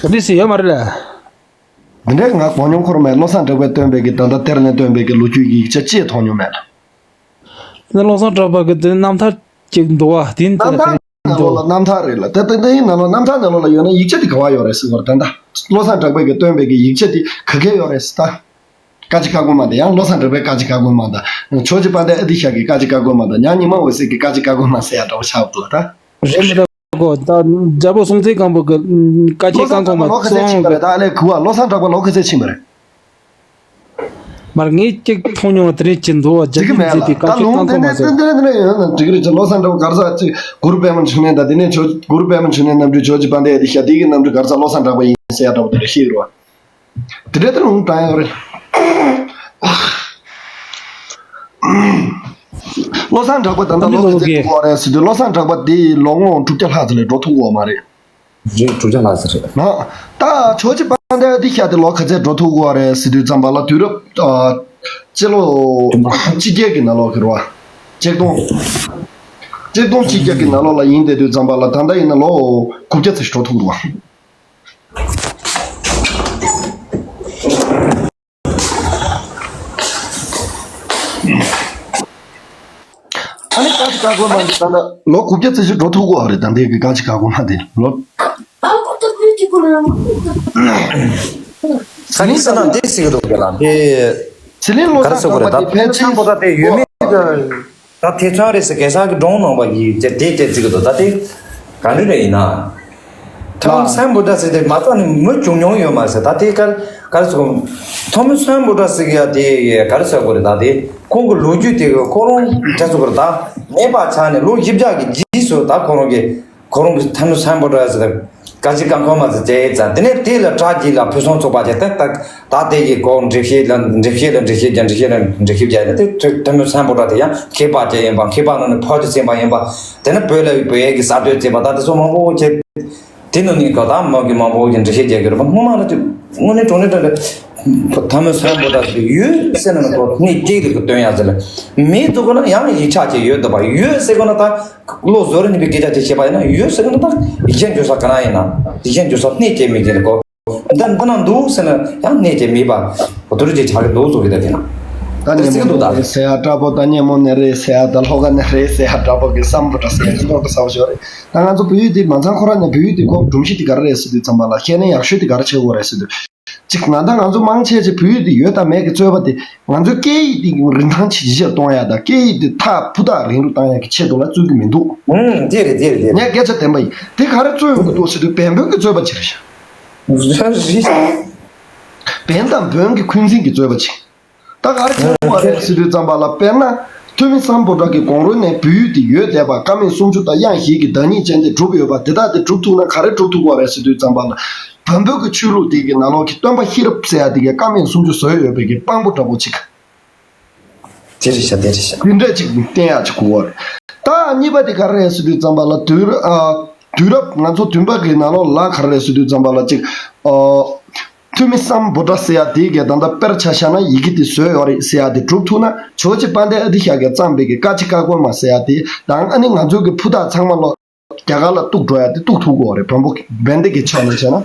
དེ་འདྲས་ཟེར་ཡོད་མ་རེད་ལ། འདི་འདྲའི་ང་གོ་མྱོང་ཁོ་རང་མེད། བློ་བཟང་གྲགས་པས་བཏོན་པའི་གི་ད་ལྟ་གཏེར་ནས་བཏོན་པའི་གི་ལོ་རྒྱུས་ཀྱི་ཡིག་ཆ་ཅིག་མཐོང་མྱོང་མེད། དེ་ནས་བློ་བཟང་གྲགས་པ་གི་དེ་རྣམ་ཐར་ཅིག་འདུག་བ། དེ་ནི་ད་རྣམ་ལྟ་ཐར་ནང་ལོགས་ལ། རྣམ་ཐར་རེད་ལ། དེ་དེ་དེའི་ནང་ལོགས། རྣམ་ཐར་ནང་ལོགས་ལ་ཡོད་ན་ཡིག་ཆ་དེ་ག་བ་ཡོད་རེད་ཟེར་བ་རེད། ད་ལྟ་བློ་བཟང་གྲགས་པས་གི་བཏོན་པའི་གི་ཡིག་ཆ་དེ་ག་གེ་ཡོད་རེད་ཟེར། ད་བཀའ་ཆེན་བཀའ་འཁོར་མ་དང་། ཡང་བློ་བཟང་གྲགས་པའི་བཀའ་ཆེན་བཀའ་འཁོར་མ་དང་། ཇོ་རྗེ་དཔལ་ལྡན་ཨ་ཏི་ཤ་གི་བཀའ་ཆེན་བཀའ་འཁོར་མ་དང་། ཡང་ཉི་མ་འོད་ཟེར་གི་བཀའ་ཆེན་བཀའ་འཁོར་མ་ཟེར་ཡ་འདྲ་བོ་ཆགས་འདུག་ད། རེད་མི་འདུག་གོ། ད་རྒྱལ་པོ་སྲོང་བཙན་སྒམ་པོ་གི་བཀའ་ཆེན་བཀའ་འཁོར་མ་ཚོང་། ད་ཨ་ལས་གུ་བ་བློ་བཟང་གྲགས་པ་ལོ་ག་ཚོད་ཕྱིན་པ་རེད། མར་ངས་གཅིག་མཐོང་མྱོང་བ་དེ་རིང་ཅི་འདུག་བ། རྒྱལ་པོས་མཛད་པའི་བཀའ་ཆེན་བཀའ་འཁོར་མ་ཟེར། འདི་འདྲ་འདི་འདྲ་ཡོད་ན་འགྲིག་གི་རེད། བློ་བཟང་གྲགས་པ་ག་རེ་ཟེར། གུ་རུ་པདྨ་འབྱུང་གནས་དང་། དེ་ནས་ཇོ། གུ་རུ་པདྨ་འབྱུང་གནས་རྣམ་འཕྲུལ། ཇོ་རྗེ་དཔལ་ལྡན་ཨ་ཏི་ཤ། དེ་གི་རྣམ་འཕྲུལ་ག་རེ་ཟེར། བློ་བཟང་གྲགས་པ་ཡིན་ཟེར་ཡ་འདྲ་བོ་དེ་འདྲ་ཤེས་ཀྱི་རེད་བ། དེ་འདྲ་དེ་ལུང་དྲངས་ཡོད་རེད། བློ་བཟང་གྲགས་པ་ད་ལྟ་ལོ་ག་ཚོད་འགྲོ་གི་ཡོད་རེད་ཟེར་དུས། བློ་བཟང་གྲགས་པ་དེ་ལོ་ངོ་དྲུག་བརྒྱ་ལྷག་ཙམ་ལས་འགྲོ་ཐུབ་ཀྱི་ཡོད་མ་རེད། རེད། དྲུག་བརྒྱ་ལྷག་ཙམ་རེད། ན། ད་ཇོ་རྗེ་དཔལ་ལྡན་ཨ་ཏི་ཤ་དེ་ལོ་ག་ཚོད་འགྲོ་ཐུབ་ཀྱི་ཡོད་རེད་ཟེར་དུས་ཙམ་པ་ལ། དུས་རབས་ཨ་སྤྱི་ལོ་བདུན་པ། གཅིག་བརྒྱ་གི་ནང་ལོགས་ཀྱི་རེད་བ། ཆིག་སྟོང་། ཆིག་སྟོང་གཅིག་བརྒྱ་གི་ནང་ལོགས་ལ་ཡིན་བསྡད་དུས་ཙམ་པ་ལ། ད་ལྟ་ཡིན་ན་ལོ་དགུ་བརྒྱ་ཙམ་ཞིག་འགྲོ་ཐུབ་ཀྱི་རེད་བ། ཨ་ནི་བཀའ་ཆེན་བཀའ་འཁོར་མ་འདི་ད་ལྟ་ལོ་དགུ་བརྒྱ་ཙམ་ཞིག་འགྲོ་ཐུབ་ཀྱི་ཡོད་རེད། ད་ལྟའི་གི་བཀའ་ཆེན་བཀའ་འཁོར་མ་འདི་ལོ། ས་གནས་ས་ན་འདི་ཟེར་གི་འདུག་གི་ལ། དེ་ཟི་ལིང་བློ་ག་རེ་ཟེར་དགོས་རེད། ད་ཕལ་ཆེར་ཕོ་བྲང་དེ་ཡོད་མེད་ཀྱི། ད་ཐེ་ཚོམ་རེད་ཟེར། གེ་སར་གྱི་སྒྲུང་ནང་པ་ཡིས་དེ་དེ་དེ་བརྩི་གི་འདུག་ད་དེ་ག་འདྲ་རེད་ཡིན་ན། ཐོན་མི་སམ་བྷོ་ཊ་ཟེར་དེ་མ་རྩ་ནས་མི་བྱུང་མྱོང་ཡོད་མ་རེད་ཟེར། ད་དེ་ག་ག་རེ་ཟེར། ཐོན་མི་སམ་བྷོ་ཊ་ཟེར་གི་ཡ་དེ་ག་རེ་ཟེར་དགོས་རེད། ད་དེ་ཁོང་གི་ལོ་རྒྱུས་དེ་གི་ཁོ་རང་ག་རེ་ཟེར་དགོས་རེད། ད་མེད་པ་ཆགས་ནས་ལོ་བཞི་བརྒྱ་གི་རྗེས་སུ་ད་ཁོ་རང་གི་ཁོ་རང་གི་ཐོན་མི་སམ་བྷོ་ཊ་ཟེར། བཀའ་ཆེན་བཀའ་འཁོར་མ་ཟེར་བྱས་ཙང་། དེ་ནས་དེ་ལ་གྲ་རྒྱས་ལ་ཕུན་སུམ་ཚོགས་པ་བྱས། ད་ད་ད་དེ་གི་གོ་འགྲེལ་བཤད་ལ་འགྲེལ་བཤད་ལ་འགྲེལ་བཤད་རྒྱག་འགྲེལ་བཤད་ལ་འགྲེལ་བཤད་རྒྱག་ནས། དེ་ཐོན་མི་སམ་བྷོ་ཊ་དེ་ཡང་མཁས་པ་ཅིག་ཡིན་པ། མཁས་པ་ནང་ནས་ཕལ་ཆེར་ཚན་པ་ཡིན་པ། དེ་ནས་བོད་ལ་བོད་ཡིག་གི་གསར་གཏོད་བྱས་པ། ད་དེ་ཚོ་མང་པོ་བྱས། དེ་ནང་ནས་གོ་ད་མ་གི་མང་པོ་ཅིག་འགྲེལ་བཤད་རྒྱག་གི་རེད་པ། སྔོན་མ་ལ་ཅིག་དངོས་གནས་དྲང་གནས་དྲང་གནས་ཐོན་མི་སམ་བྷོ་ཊ་ཟེར་ཡོད་ཟེར་ན་ནི་གོ་སྣེ་གཅིག་ལ་གི་སྟོན་ཡ་ཟེར་ལ། མེད་ཟེར་གོ་ན་ཡང་ཡིག་ཆ་ཅིག་ཡོད་འདུག་པ། ཡོད་ཟེར་གོ་ན་ད་བློ་བཟོ་རེ་ནི་པའི་སྐད་ཆ་ཅིག་བཤད་པ་ཡིན་ན། ཡོད་ཟེར་གོ་ན་ད་ཡིག་ཆ་འཇོག་ས་ག་ན་ཡིན་ན། ཡིག་ཆ་འཇོག་ས་སྣེ་གཅིག་མེད་ཀྱི་ལ་གོ། འདི་འདི་ན་འདུག་ཟེར་ན་ཡང་སྣེ་གཅིག་མེད་པ། དུར་གྱི་ཆ་གི་འདུག་བཟོ་གི་ད་དེ་ན། ད་དེ་ནས་ཟེར་གི་འདུག་ད། ཟེར་ཡ་འདྲ་པོ། ད་སྙན་མོ་ནས་རེད་ཟེར་ཡ། ད་ལྷོ་ཁ་ནས་རེད་ཟེར་ཡ་འདྲ་པོ་གི་སམ་བྷོ་ཊ་ཟེར་ཡ་ཅིག་ལོག་ཏུ་ཟ་བ་ཞོ་རེད། ད་ང་ཚོ་བོད་ཡིག་འདི་མ་ཚང་ཁོ་རང་ནས་བོད་ཡིག་འདི་གོ་སྒྲོམ་གཞི་འདི་ག་རེ་རེད་ཟེར་དུས་ཙམ་པ་ལ། ཤེས་ན་ཡག་ཤོས་འདི་ག་རེ་བྱེད་དགོས་རེད་ཟེར་དུས། གཅིག་ང་ད་ང་ཚོ་མང་ཆེ་ཆེ་བོད་ཡིག་འདི་ཡོད་དང་མེད་ཀྱི་རྩོད་པ་དེ། ང་ཚོའི་སྐད་ཡིག་འདི་རིན་ཐང་ཇེ་ཆེར་གཏོང་ཡ་དང་། སྐད་ཡིག་འདི་ཐག་ཕུ་ཐག་རིང་རུ་བཏང་ཡ་གི་ཆེད་དུ་ལ་རྩོད་ཀྱི་མི་འདུག་ཨུམ། དེ་རེད། དེ་རེད། དེ་རེད། ངས་སྐད་ཆ་བདེན་པ་ཡིན། དེ་ག་རེ་རྩོད་ཡོང་གི་འདུག་ཟེར་དུས། བན་བོན་གྱི་རྩོད་པ་ཅིག་རེད་ཤག་བན་དང་བོན་གྱི་འཁོན་འཛིན་གྱི་རྩོད་པ་ཅིག་ད་ག་རེ་བྱེད་དགོས་རེད་ཟེར་དུས་ཙམ་པ་ལ། དཔེར་ན་ཐོན་མི་སམ་བྷོ་ཊ་གི་གོང་རོལ་ནས་བོད་ཡིག་དེ་ཡོད་བསྡད་པ། བཀའ་མེད་སུམ་ཅུ་དང་དབྱངས་བཞི་གི་བདག་ཉིད་ཅན་དེ་གྲུབ་ཡོད་པ། དེ་དག་དེ་གྲུབ་ཐུབ་ན་ག་རེ་གྲུབ་ཐུབ་དགོས་རེད་ཟེར་དུས་ཙམ་པ་ལ། བོན་པོ་གི་ཆོས་ལུགས་དེ་གི་ནང་ལོགས་ཀྱི་སྟོན་པ་ཤེས་རབ་ཟེར་ཡ་དེ་གི་བཀའ་མེད་སུམ་ཅུ་བཟོས་ཡོད་པའི་གི་དཔང་པོ་འདྲ་པོ་ཅིག་དེ་རེད་ཤག་དེ་རེད་ཤག་དེ་འདྲ་ཅིག་བསྟན་ཡག་ཅིག་དགོས་པ་རེད། ད་གཉིས་པ་དེ་ག་རེ་རེད་ཟེར་དུས་ཙམ་པ་ལ། དུས་རབས་ཨ། དུས་རབས་ང་ཚོ་བདུན་པ་གི་ནང་ལོགས་ལ་ག་རེ་རེད་ཟེར་དུས་ཙམ་པ་ལ་ཅིག་ཨ། ཐོན་མི་སམ་བྷོ་ཊ་ཟེར་ཡ་དེ་གས་ད་ལྟ་དཔེར་ཆ་བཞག་ན་ཡི་གེ་དེ་བཟོས་ཡོད་རེད་ཟེར་ཡ་དེ་སྒྲུབ་ཐུབ་ན། ཇོ་བོ་རྗེ་དཔལ་ལྡན་ཨ་ཏི་ཤ་གིས་བརྩམས་པའི་གི་ཀ་ཅི་ཀ་གོ་མ་ཟེར་ཡ་དེ་དང་། ཨ་ནི་ང་ཚོའི་གི་ཕུ་ཐག་ཚང་མ་ལོ། རྒྱ་གར་ལ་གཏུག་འགྲོ་ཡ་དེ་གཏུག་ཐུབ་ཀྱི་ཡོད་རེད། བོན་པོ་བན་དེ་གི་ཆ་ནས་བྱས་ན།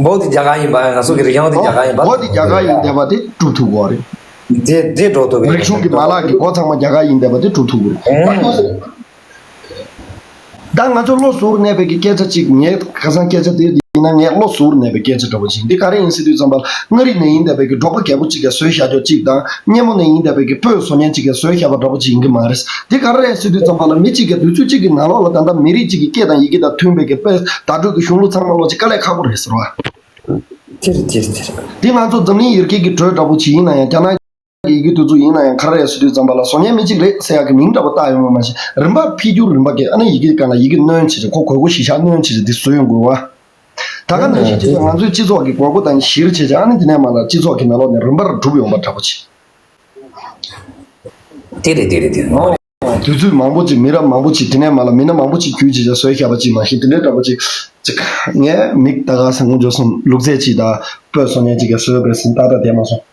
བོད་དེ་རྒྱ་གར་ཡིན་པ། ང་ཚོ་གི་རིག་གཞུང་དེ་རྒྱ་གར་ཡིན་པ། བོད་དེ་རྒྱ་གར་ཡིན་བསྡད་པ་དེ་གྲུབ་ཐུབ་ཀྱི་ཡོད་རེད། དེ་དེ་འགྲོ་ཐུབ་ཀྱི་རེད། རིག་གཞུང་གི་མ་ལག་གི་སྒོ་ཚང་མ་རྒྱ་གར་ཡིན་བསྡད་པ་དེ་གྲུབ་ཐུབ་ཀྱི་རེད། ཨང་། ད་ང་ཚོ་བློ་གཟུར་གནས་པའི་གི་སྐད་ཆ་གཅིག་ངས་ཁ་སང་སྐད་ཆ་དེ་ཡིན་ན། ངས་བློ་གཟུར་གནས་པའི་སྐད་ཆ་འདྲ་པོ་ཅིག་འདི་ག་རེ་ཡིན་ཟེར་དུས་ཙམ་པ་ལ། མངའ་རིས་ནས་ཡིན་བསྡད་པའི་གི་འབྲོག་པ་རྒད་པོ་གཅིག་གིས་བཟོས་བཞག་ཆོག་གཅིག་དང་། སྙེ་མོ་ནས་ཡིན་བསྡད་པའི་གི་སྤོས་བཟོ་མཁན་གཅིག་གིས་བཟོས་བཞག་པ་འདྲ་པོ་ཅིག་ཡིན་གི་མ་རེད། འདི་ག་རེ་རེད་ཟེར་དུས་ཙམ་པ་ལ། མི་གཅིག་གིས་དུས་ཚོད་གཅིག་གི་ནང་ལོགས་ལ་ད་ལྟ་མི་རིགས་གཅིག་གི་སྐད་དང་ཡི་གེ་དང་མཐུན་པའི་གི་དཔེ་བརྡ་སྤྲོད་ཀྱི་གཞུང་ལུགས་ཚང་མ་ལོག་ཅིག་དཀའ་ལས་ཁག་པོ་རེད་ཟེར་བ། དེ་རེད། དེ་རེད། དེ་རེད། འདི་ང་ཚོ་འཛམ་གླིང་ཡར་རྒྱས་ཀྱི་འགྲོས་འདྲ་པོ་ཅིག་ཡིན་ན་ཡང་། རྒྱ་ནག་ཡི་གེ་དེ་ཚོ་ཡིན་ན་ཡང་ག་རེ་རེད་ཟེར་དུས་ཙམ་པ་ལ། བཟོ་མཁན་མི་གཅིག་རེད་ཟེར་ཡག་གི་མིང་འདྲ་པོ་བཏགས་ཡོད་པ་མ་གཞི། རིམ་པ་འཕེལ་འགྱུར་རིམ་པ་གི་ཨ་ནི་ཡི་གེ་སྒང་ལ་ཡི་གེ་སྣོན་བྱས་བྱས། ཁོ་དགོས་མཁོ་གཞི་བཞག་སྣོན་བྱས་བྱས་འདི་བཟོ་ཡོང་དགོས་པ། ད་ག་ནང་བཞིན་ཅིག་ང་ཚོའི་སྤྱི་ཚོགས་ཀྱི་དགོས་མཁོ་དང་གཞིར་བྱས་བྱས། ཨ་ནི་དེ་ནས་མར་ལ་སྤྱི་ཚོགས་ཀྱི་ནང་ལོགས་ནས་རིམ་པར་གྲུབ་ཡོང་པ་འདྲ་པོ་ཅིག་དེ་རེད། དེ་རེད། དེ་རེད། དུས་ཚོད་མང་པོ་ཅིག་མི་རབས་མང་པོ་ཅིག་དེ་ནས་མར་ལ་མི་སྣ་མང་པོ་ཅིག་བརྒྱུད་བྱས་བྱས་བཟོས་བཞག་པ་ཅིག་མ་གཞི། དེ་འདྲའི་འདྲ་པོ་ཅིག་ཅིག་ངས་མིག་ད་ག་སང་ངུ་འཇོག་སོང་། ལུག་རྫས་ཅིག་དང་སྤོས་བཟོ་མཁན་ཅིག་གིས་བཟོས་པ་རེད་ཟེར་ཏག་ཏག་བསྡད་མ་སོང་།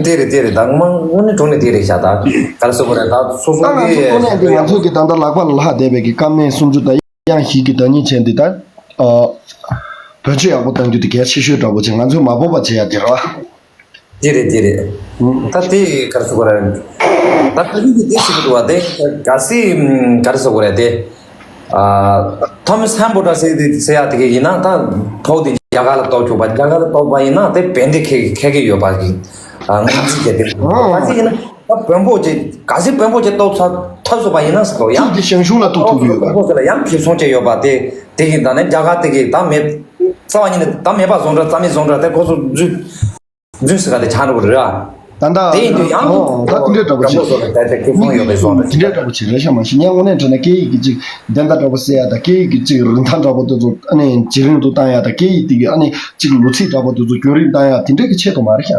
དེ་རེད། དེ་རེད། ད་མ་དངོས་གནས་དྲང་གནས་དེ་རེད་ཤག་ད་ག་རེ་ཟེར་དགོས་རེད། ད་སོ་སོ་ད་ང་ཚོ་གི་ཁོ་ནས་འདི་ང་ཚོ་གི་ད་ལྟ་ལག་པ་ལ་ལྷག་བསྡད་པའི་གི་ཀ་མད་སུམ་ཅུ་དང་དབྱངས་བཞི་གི་བརྡ་རྙིང་ཅན་འདི་ད། ཨ། བེད་སྤྱོད་ཡག་པོ་གཏང་རྒྱུ་དེ་གལ་ཆེ་ཤོས་འདྲ་པོ་ཅིག་ང་ཚོས་མ་སྤོབས་པ་བྱེད་ཡ་དེ་རེད་བ། དེ་རེད། དེ་རེད། ད་དེ་ག་རེ་ཟེར་དགོས་རེད། ད་ད་རིང་གི་དེ་ཞིག་འདུག་བ། དེ་གལ་སྲིད་ག་རེ་ཟེར་དགོས་རེད། དེ། ཨ། ཐོ་མི་སི་ཧན་བྷོ་ཊ་ཟེར་དེ་ཟེར་ཡ་དེ་ག་ཡིན་ན། ད་ཕོག་དེ་རྒྱ་གར་ལ་གཏོགས་ཆོག་པ། རྒྱ་གར་ལ་གཏོགས་པ་ཡིན་ན་དེ་བན་དེ་ཁེ་ཁེ་གི་ཡོད་པ་གི། ཨ། ང་ཚོས་བྱས་དེ་ག་ཚོད་ཡིན་ན། ད་བོན་པོ་ཅིག་གལ་སྲིད་བོན་པོ་ཅིག་གཏོགས་ཚར་ཐུབ་སོང་པ་ཡིན་ན་ཟེར་དོ། ཡང་ཅིག་གི་ཞང་ཞུང་ལ་གཏོགས་ཐུབ་ཀྱི་ཡོད་པ། བོན་པོ་ཟེར་ལ་ཡང་ཁེ་སོང་བྱས་ཡོད་པ་དེ་དེ་གི། ད་ནས་རྒྱ་གར་དེ་གི་ད་མེད། རྩ་བ་ཉིད་ནས་ད་མེད་པ་བཟོ་འདྲ། རྩ་མེད་བཟོ་འདྲ་དེ་ཁོ་ཚོ་རྫུན་རྫུན་ཟེར་ག་དེ་ཆགས་འགྲོ་གི་རེད་ཨ། ད་ད་དེ་ཡིན་དུས་ཡང་ཨོ་ད་དེ་འདྲའི་འདྲ་པོ་ཅིག་རྒྱ་མོ་བཟོ་འདྲ་དེ་དེ་ཁེ་སོང་ཡོད་པའི་བཟོ་འདྲ་དེ་འདྲའི་འདྲ་པོ་ཅིག་རེད་ཤག་མ་གཞི། ངས་དངོས་གནས་དྲང་གནས་སྐད་ཡིག་གི་ཅིག་བདེན་མཐའ་འདྲ་པོ་གསལ་ཡ་དང་། སྐད་ཡིག་གི་ཅིག་རིན་ཐང་འདྲ་པོ་དེ་ཚོ་ཨ་ནི་ཇེ་རིང་དུ་བཏང་ཡ་དང་། སྐད་ཡིག་དེ་གི་ཨ་ནི་ཅིག་ལོ་ཚིགས་འདྲ་པོ་དེ་ཚོ་རྒྱུན་རིང་བཏང་ཡ་དེ་འདྲའི་གི་ཆེད་དུ་མ་རེད་ཤག་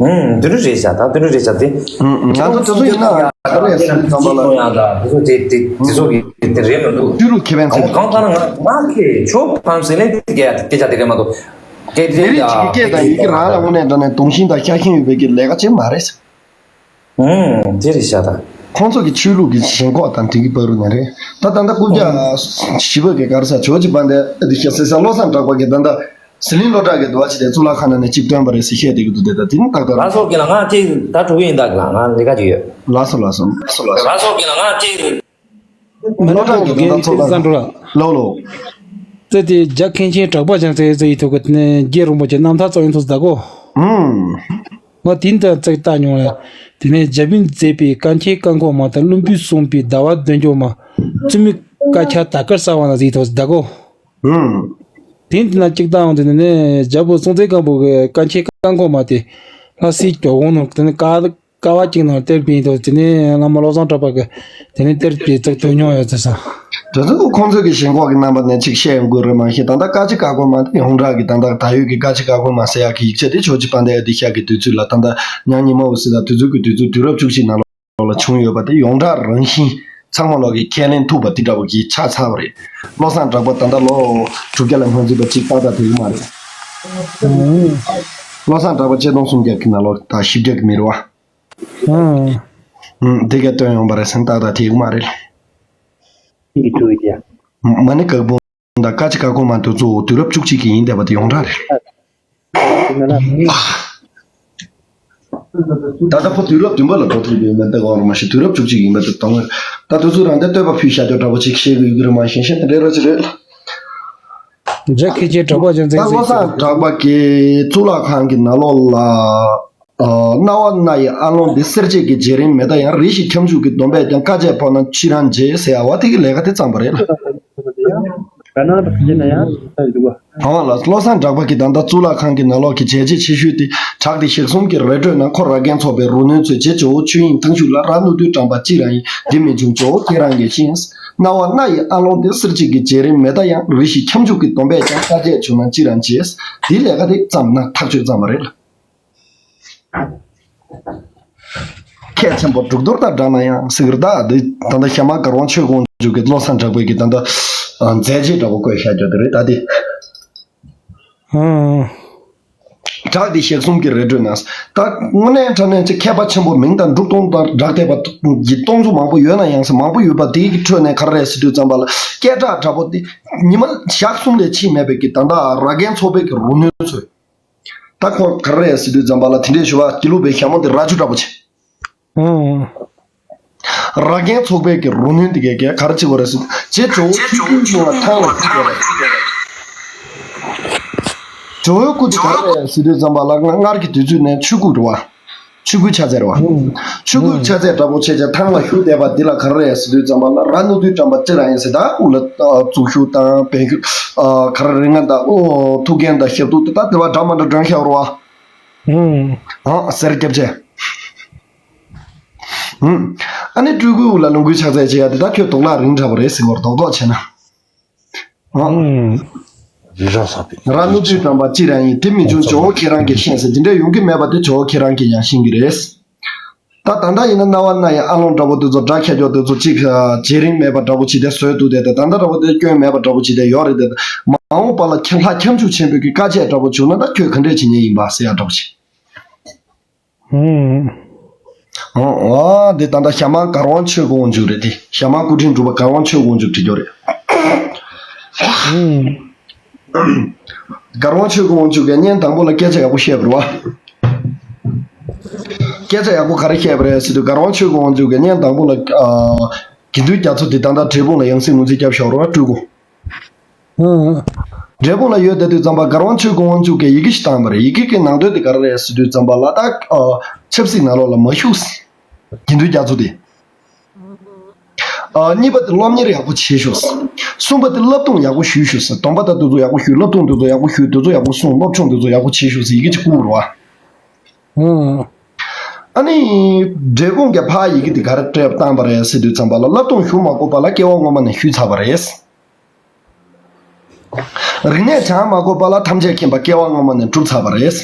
ཨུམ། དེ་འདྲ་རེད་ཤག་ད་དེ་འདྲ་རེད་ཤག་དེ། ཨུམ། ང་ཚོ་དེ་ཚོ་ཡིན་ན་ག་རེ་ཡིན་ཙམ་པ་ལ། ཡང་ད་དེ་ཚོ་དེ་དེ་དེ་ཚོ་གི་དེ་རེད་མི་འདུག་ཤུལ་ལུས་ཁེ་ཕན་ཚད། གང་ལྟར་ང་ང་གི་ཆོ་ཕམ་ཟེར་ནས་དེ་སྐད་སྐད་ཆ་དེ་རེད་མ་གཏོགས། སྐད་དེ་མི་རིགས་གཅིག་གི་སྐད་དང་ཡི་གེ་རང་ལ་དངོས་གནས་དྲང་གནས་དུང་ཞེན་དང་ཤ་ཞེན་ཡོད་པའི་གི་ལས་ཀ་ཅིག་མ་རེད། ཨུམ། དེ་རེད་ཤག་ད། ཁོང་ཚོ་གི་ཆོས་ལུགས་ཀྱི་ཞེན་ཁོག་དང་དེ་གི་བར་དུ་ནས་རེད། ད་ད་ལྟ་རྐུབ་བཀྱག་བཞི་པ་གི་ག་རེ་ཟེར། ཇོ་བོ་རྗེ་དཔལ་ལྡན་ཨ་ཏི་ཤ་ཟེར་ས་བློ་བཟང་གྲགས་པ་གི་ད་ལྟ་ཟི་ལིང་བློ་གྲགས་ཀྱི་འདུལ་བ་ཅིག་དེ་གཙུག་ལག་ཁང་ནང་ནས་གཅིག་བཏོན་པ་རེད་ཟེར་བཤད་བསྡད་ཀྱི་འདུག་དེ་ད་དེ་ནི་ཏག་ཏག་རེད། ལགས་སོ། རྒན་ལགས། ང་གཅིག་ད་འགྲོ་གི་ཡིན་ད། རྒན་ལགས། ང་ལས་ཀ་ཅིག་ཡོད། ལགས་སོ་ལགས་སོ། ལགས་སོ་ལགས་སོ། རྒན་ལགས། ང་གཅིག་མི་ལོ་གྲངས་ཀྱི་དོན་དག་ཚོ་ལ། ལོ་ལོ། ཙེ་དེ་རྒྱ་མཁན་ཆེན་གྲགས་པ་ཅན་ཟེར་ཟེར་ཡི་ཐོག་གི་དེ་ནས་རྗེ་རིན་པོ་ཆེ་རྣམ་ཐར་ཚོགས་ཡིན་ཐོག་ཟླ་གོ་ཧུམ། ང་དེ་འདྲ་ཙིག་བལྟས་མྱོང་ལ། དེ་ནས་རྒྱལ་པོས་མཛད་པའི་ཀ་མཁྱེན་བཀའ་འགོག་མ་དང་བློན་པོས་གསུངས་པའི་ཟླ་བ་བདུན་འཇོག་མ། བཙུན་མོའི་བཀའ་ཁྱབ་དར་དཀར་གསལ་བ་ན་ཟེར་ཡི་ཐོག་ཟླ་གོ་ཧུམ། དེ་འདི་ན་གཅིག་བལྟས་ཡོང་དུས་ནས་རྒྱལ་པོ་སྲོང་བཙན་སྒམ་པོ་གི་ཀ་མཁྱེན་བཀའ་འགོག་མ་དེ་ལྷ་སའི་ཇོ་བོ་ནང་དེ་ནས་ཀ་ཀ་བ་གཅིག་ནང་གཏེར་ཕབ་ཡི་ཐོག་དེ་ནས་བླ་མ་བློ་བཟང་གྲགས་པ་གི་དེ་ནས་གཏེར་ཕབ་ཙིག་ཐོན་མྱོང་ཡོད་ཟེར་ས། དེ་ཚོ་ཁོང་ཚོས་གི་ཞེན་ཁོག་གི་རྣམ་པ་ནས་ཅིག་བཤད་ཡོང་དགོས་རེད་མ་གཞི། ད་ལྟ་ཀ་ཅི་བཀའ་འགོག་མ་དེ་ཡོངས་གྲགས་ཀྱི་ད་ལྟ་ད་ཡོད་གི་ཀ་ཅི་བཀའ་འགོག་མ་ཟེར་ཡག་གི་ཡིག་ཆ་དེ་ཇོ་བོ་རྗེ་དཔལ་ལྡན་ཨ་ཏི་ཤ་གི་དུས་ཚོད་ལ། ད་ལྟ་ཉང་ཉི་མ་འོད་ཟེར་དང་དུས་ཚོད་ཀྱི་དུས་ཚོད་དུས་རབས་བཅུ་གཅིག་ནང་ལོགས་ལ་བྱུང་ཡོད་པ་དེ་ཡོངས་གྲགས་རང་བཞིན་ཚང་མ་ལོག་གི་ཁས་ལེན་ཐུབ་པ་དེ་འདྲ་བོ་གི་ཆགས་ཚར་བ་རེད། བློ་བཟང་གྲགས་པ་ད་ལྟ་ལོ་དྲུག་བརྒྱ་ལ་སྔོན་རྩིས་པ་གཅིག་ཏག་ཏག་དེ་གི་མ་རེད། བློ་བཟང་གྲགས་པ་ཆིག་སྟོང་སུམ་བརྒྱ་གི་ནང་ལོགས་དང་བཞི་བརྒྱ་གི་མི་རེད་བ། ཨང་། ཨང་། དེ་ག་བཏོན་ཡོང་པ་རེད་ཟེར་ན་ཏག་ཏག་དེ་གི་མ་རེད། ཡིག་འབྲུ་ཡ། མ་ཎི་བཀའ་འགོག་དང་ཀ་ཅི་བཀའ་འགོག་མ་དེ་ཚོ་དུས་རབས་བཅུ་གཅིག་གི་ཡིན་བསྡད་པ་དེ་ཡོངས་གྲགས་རེད། ད་ལྟ་ཁོ་དུས་རབས་བདུན་པ་ལ་འགྲོ་ཐུབ་ཡོད་མེད་འདི་གོ་ར་མ་ཤེས། དུས་རབས་བཅུ་གཅིག་ཡིན་པ་དེ་དང་། ད་དུས་ཚོད་རང་དེ་བསྟོད་པ་ཕུལ་བཞག་རྒྱུ་འདྲ་པོ་ཅིག་བཤད་དགོས་ཀྱི་རེད་མ་གཞི། གཞན་དེ་འདྲའི་ར་ཅིག་རེད། རྒྱ་མཁན་ཆེན་གྲགས་པ་ཅན་ད་བློ་བཟང་གྲགས་པ་གིས་གཙུག་ལག་ཁང་གི་ནང་ལོགས་ལ། ཨ། རྣ་བ་སྣ་ཡི་ཨ་ལོང་འདི། གསེར་བྱེད་ཀྱི་བྱེད་རིམ་མེ་མདའ་ཡང་། རེ་ཞིག་ཁྱབ་འཇུག་གི་སྡོམ་པས་ཀྱང་། དཀའ་སྤྱད་ཕོག་ན་ཅི་རང་བྱེད། ཟེར་ཡ་བ་དེ་གི་ལས་ཀ་དེ་བརྩམས་པ་རེད་ལ། ག་ན་ད་ཕྱིན་ན་ཡང་ད་འདུག་བ། ཧ་བ་ལ་བློ་བཟང་གྲགས་པ་གིས་ད་ལྟ་གཙུག་ལག་ཁང་གི་ནང་ལོགས་ཀྱི་བྱས་རྗེས་ཆེ་ཤོས་དེ། བྲག་དེ་ཞག་གསུམ་གྱི་རི་ཁྲོད་ན། ཁོ་ར་རྒན་ཚོགས་པའི་རུ་སྣོན་ཚོས། རྗེ་ཇོ་བོ་ཆོས་དབྱིངས་ཐང་ཆུ་ལ། ར་ནུ་དུའི་བཀྲམ་པ་ཅི་རང་ཡིན། འདི་མི་འབྱུང་ཇོ་བོ་ཁྱེད་རང་གིས་ཤེས། རྣ་བ་སྣ་ཡི་ཨ་ལོང་དེ། གསེར་བྱེད་ཀྱི་བྱེད་རིམ་མེ་མདའ་ཡང་། རེ་ཞིག་ཁྱབ་འཇུག་གི་སྡོམ་པས་ཀྱང་། དཀའ་སྤྱད་བྱུང་ན་ཅི་རང་བྱེད། འདིའི་ལས་ཀ་དེ་བརྩམས་ན་ཐག་ཆོད་བརྩམས་པ་རེད་ལ། ཁྱད་ཆེན་པོ་འབྲུག་རྡོར་དང་འདྲ་ན་ཡང་ཟེར་གི་རེད། ད་འདི་ད་ལྟ་ཞྭ་དམར་དཀར་དབང་ཆོས་དགོངས་མཆོག་གིས་བློ་བཟང་གྲགས་པའི་གི་ད་ལྟ་མཛད་རྗེས་འདྲ་པོ་བཀོད་བཞག་རྒྱུ་དེ་རེད། ད་འདི་ ཨང་། བྲག་འདི་ཞག་གསུམ་གྱི་རི་ཁྲོད་ན། ད་དངོས་གནས་དྲང་གནས་ཅིག་མཁས་པ་ཆེན་པོ་མིང་དང་འབྲུ་སྟོང་དང་སྦྲགས་བསྡད་པ་གི་སྟོང་ཚོ་མང་པོ་ཡོད་ན་ཡང་ཟེར། མང་པོ་ཡོད་པ་དེའི་གི་ཁྲོད་ནས་ག་རེ་རེད་ཟེར་དུས་ཙམ་པ་ལ། སྐད་གྲགས་འདྲ་པོ་དེ་ཉི་མ་ཞག་གསུམ་ལས་ཕྱིན་མེད་པའི་གི་ད་ལྟ་ར་རྒན་ཚོགས་པའི་གི་རོགས་དངུལ་ཚོས། ད་ཁོ་ག་རེ་རེད་ཟེར་དུས་ཙམ་པ་ལ། དེ་འདྲས་ཞུ་བ་དགེ་ལུགས་པའི་ཞྭ་མོ་དེ་རྭ་ཅོ་འདྲ་པོ་བྱས། ཨང་། ར་རྒན་ཚོགས་པའི་གི་རོགས་དངུལ་དེ་གས་གས་ག་རེ་བྱེད་དགོས་རེད་ཟེར། རྗེ་ཇོ་བོ་ཆོས་སྐྱོང་ཆུང་ལ་ཐང་ལ་ཁྲིད་དགོས་རེད། ཇོ་བོའི་སྐུ་དེ་ག་རེ་རེད་ཟེར་དུས་ཙམ་པ་ལ། སྔར་གྱི་དུས་ཚོད་ནས་ཆོས་སྐུ་རེད་བ། ཆོས་སྐུའི་ཕྱག་རྫས་རེད་བ། ཆོས་སྐུའི་ཕྱག་རྫས་འདྲ་པོ་བྱས་བྱས་ཐང་ལ་བཞུགས་བསྡད་པ་འདི་ལ་ག་རེ་རེད་ཟེར་དུས་ཙམ་པ་ལ། རྭ་རྣོ་རྡུལ་བཀྲམ་པ་གཅིག་རང་ཡིན་ཟེར། ད་དབུ་ལ་ཨ་གཙུག་ཕུད་དང་བོན་ཕུད། ཨ་ག་རེ་རིགས་ལྔ་དང་། ཨོ་ཐུགས་འགན་དང་ཞབས་ཏོག་དེ་ད་དེ་བ་འདྲ་མ་འདྲ་སྒྲོན་བཞག་རོགས་ཨ། ཨང་། གསེར་སྐྱབས་རྗེ། ཨང་། ཨ་ནི་སྤྲུལ་སྐུའི་དབུ་ལ་ལོངས་སྐུའི་ཕྱག་རྫས་བྱེད་ཡ་དེ་ད་ཁྱོད་དོགས་ལ་རིང་དྲགས་པ་རེད་ཟེར་བར་རྡོག་རྡོག་བྱས་ན། ཨང་། རི་རབ་ཟབ་པའི་རྭ་རྣོ་རྡུལ་བཀྲམ་པ་གཅིག་རང་ཡིན། དེ་མིན་བྱུང་ཇོ་བོ་ཁྱེད་རང་གིས་ཤེས་ཟེར། དེ་འདྲ་ཡོང་གི་མེད་པ་དེ་ཇོ་བོ་ཁྱེད་རང་གིས་ཡང་ཤེས་ཀྱི་རེད། ད་ད་ལྟ་ཡིན་ན་རྣ་བ་ན་ཡི་ཨ་ལོང་འདྲ་པོ་དེ་ཚོ། སྒྲ་ཁྱད་འཇོག་དེ་ཚོ་གཅིག་ཨ་བརྗེ་རིང་མེད་པ་འདྲ་པོ་བྱས་ཏེ་བཟོས་འདུག་སྟེ། ད་ད་ལྟ་འདྲ་པོ་དེ་སྐྱོན་མེད་པ་འདྲ་པོ་བྱས་ཏེ་ཡོད་རེད་དེ། མ་འོངས་པ་ལ་ཁྱེད་ལྷ་ཁྱབ་འཇུག་ཆེན་པོའི་གི་བཀའ་ཆད་འདྲ་པོ་བྱུང་ན་ད་ཁྱོད་ག་འདྲས་བྱེད་ཉེན་ཡིན་པ་ཟེར་ཡ་འདྲ་པོ་བྱས། ཨང་། ཨོ་འདི་ད་ལྟ་ཞྭ་དམར་གར་དབང་ཆོས་ཀྱི་དབང་ཕྱུག་རེད་དེ། ཞྭ་དམར་སྐུ་ཕྲེང་དྲུག་པ་གར་དབང་ཆོས་ཀྱི་དབང་ཕྱུག་བྲིས་རྒྱུ་རེད། གར་དབང་ཆོས་ཀྱི་དབང་ཕྱུག་གིས་བརྙན་དང་པོ་ལ་སྐད་ཆ་ཡག་པོ་བཤད་པ་རེད་བ། སྐད་ཆ་ཡག་པོ་ག་རེ་བཤད་པ་རེད་ཟེར་དུས། གར་དབང་ཆོས་ཀྱི་དབང་ཕྱུག་གིས་བརྙན་དང་པོ་ལ་ཨ་དགེ་འདུན་རྒྱ་མཚོ་དེ་ད་ལྟ་འབྲས་སྤུངས་ལ་ཡང་སྲིད་ངོས་འཛིན་རྒྱབ་བཞག་རེད་བ། སྤྲུལ་སྐུ། ཨང་། འབྲས་སྤུངས་ལ་ཡོད་བསྡད་དུས་ཙམ་པ་གར་དབང་ཆོས་ཀྱི་དབང་ཕྱུག་གིས་ཡི་གེ་ཞིག་བཏང་བ་རེད། ཡི་གེ་གི་ནང་དོན་དེ་ག་རེ་རེད་ཟེར་དུས་ཙམ་པ་ལ། ད་ཨ་ཆབ་སྲིད་ནང་ལོགས་ལ་མ་ཞུགས། དགེ་འདུན་རྒྱ་མཚོ་དེ། ཨ་གཉིས་པ་དེ་སློབ་གཉེར་ཡག་པོ་བྱེད་ཤོག། གསུམ་པ་དེ་བསླབ་སྡོམ་ཡག་པོ་ཞུས་ཤོག་ཟེར། སྡོམ་པ་དང་དེ་ཚོ་ཡག་པོ་ཞུས། བསླབ་སྡོམ་དེ་ཚོ་ཡག་པོ་ཞུས། དེ་ཚོ་ཡག་པོ་གསུངས། སློབ་སྦྱོང་དེ་ཚོ་ཡག་པོ་བྱེད་ཤོག་ཟེར་ཡི་གེ་གཅིག་བསྐུར་བ་རེད་བ། ཨང་། ཨ་ནི་འབྲས་སྤུངས་ཀྱི་ཕར་ཡི་གེ་དེ་ག་རེ་སྤྲད་བཏང་བ་རེད་ཟེར་དུས་ཙམ་པ་ལ། བསླབ་སྡོམ་ཞུ་མ་དགོས་པ་ལ་སྐྱེ་བ་སྔོན་མ་ནས་ཞུས་ཚར་བ་རེད། རིག་གནས་སྦྱང་མ་དགོས་པ་ལ་ཐམས་ཅད་མཁྱེན་པ་སྐྱེ་བ་སྔོན་མ་ནས་གྲུབ་ཚར་བ་རེད།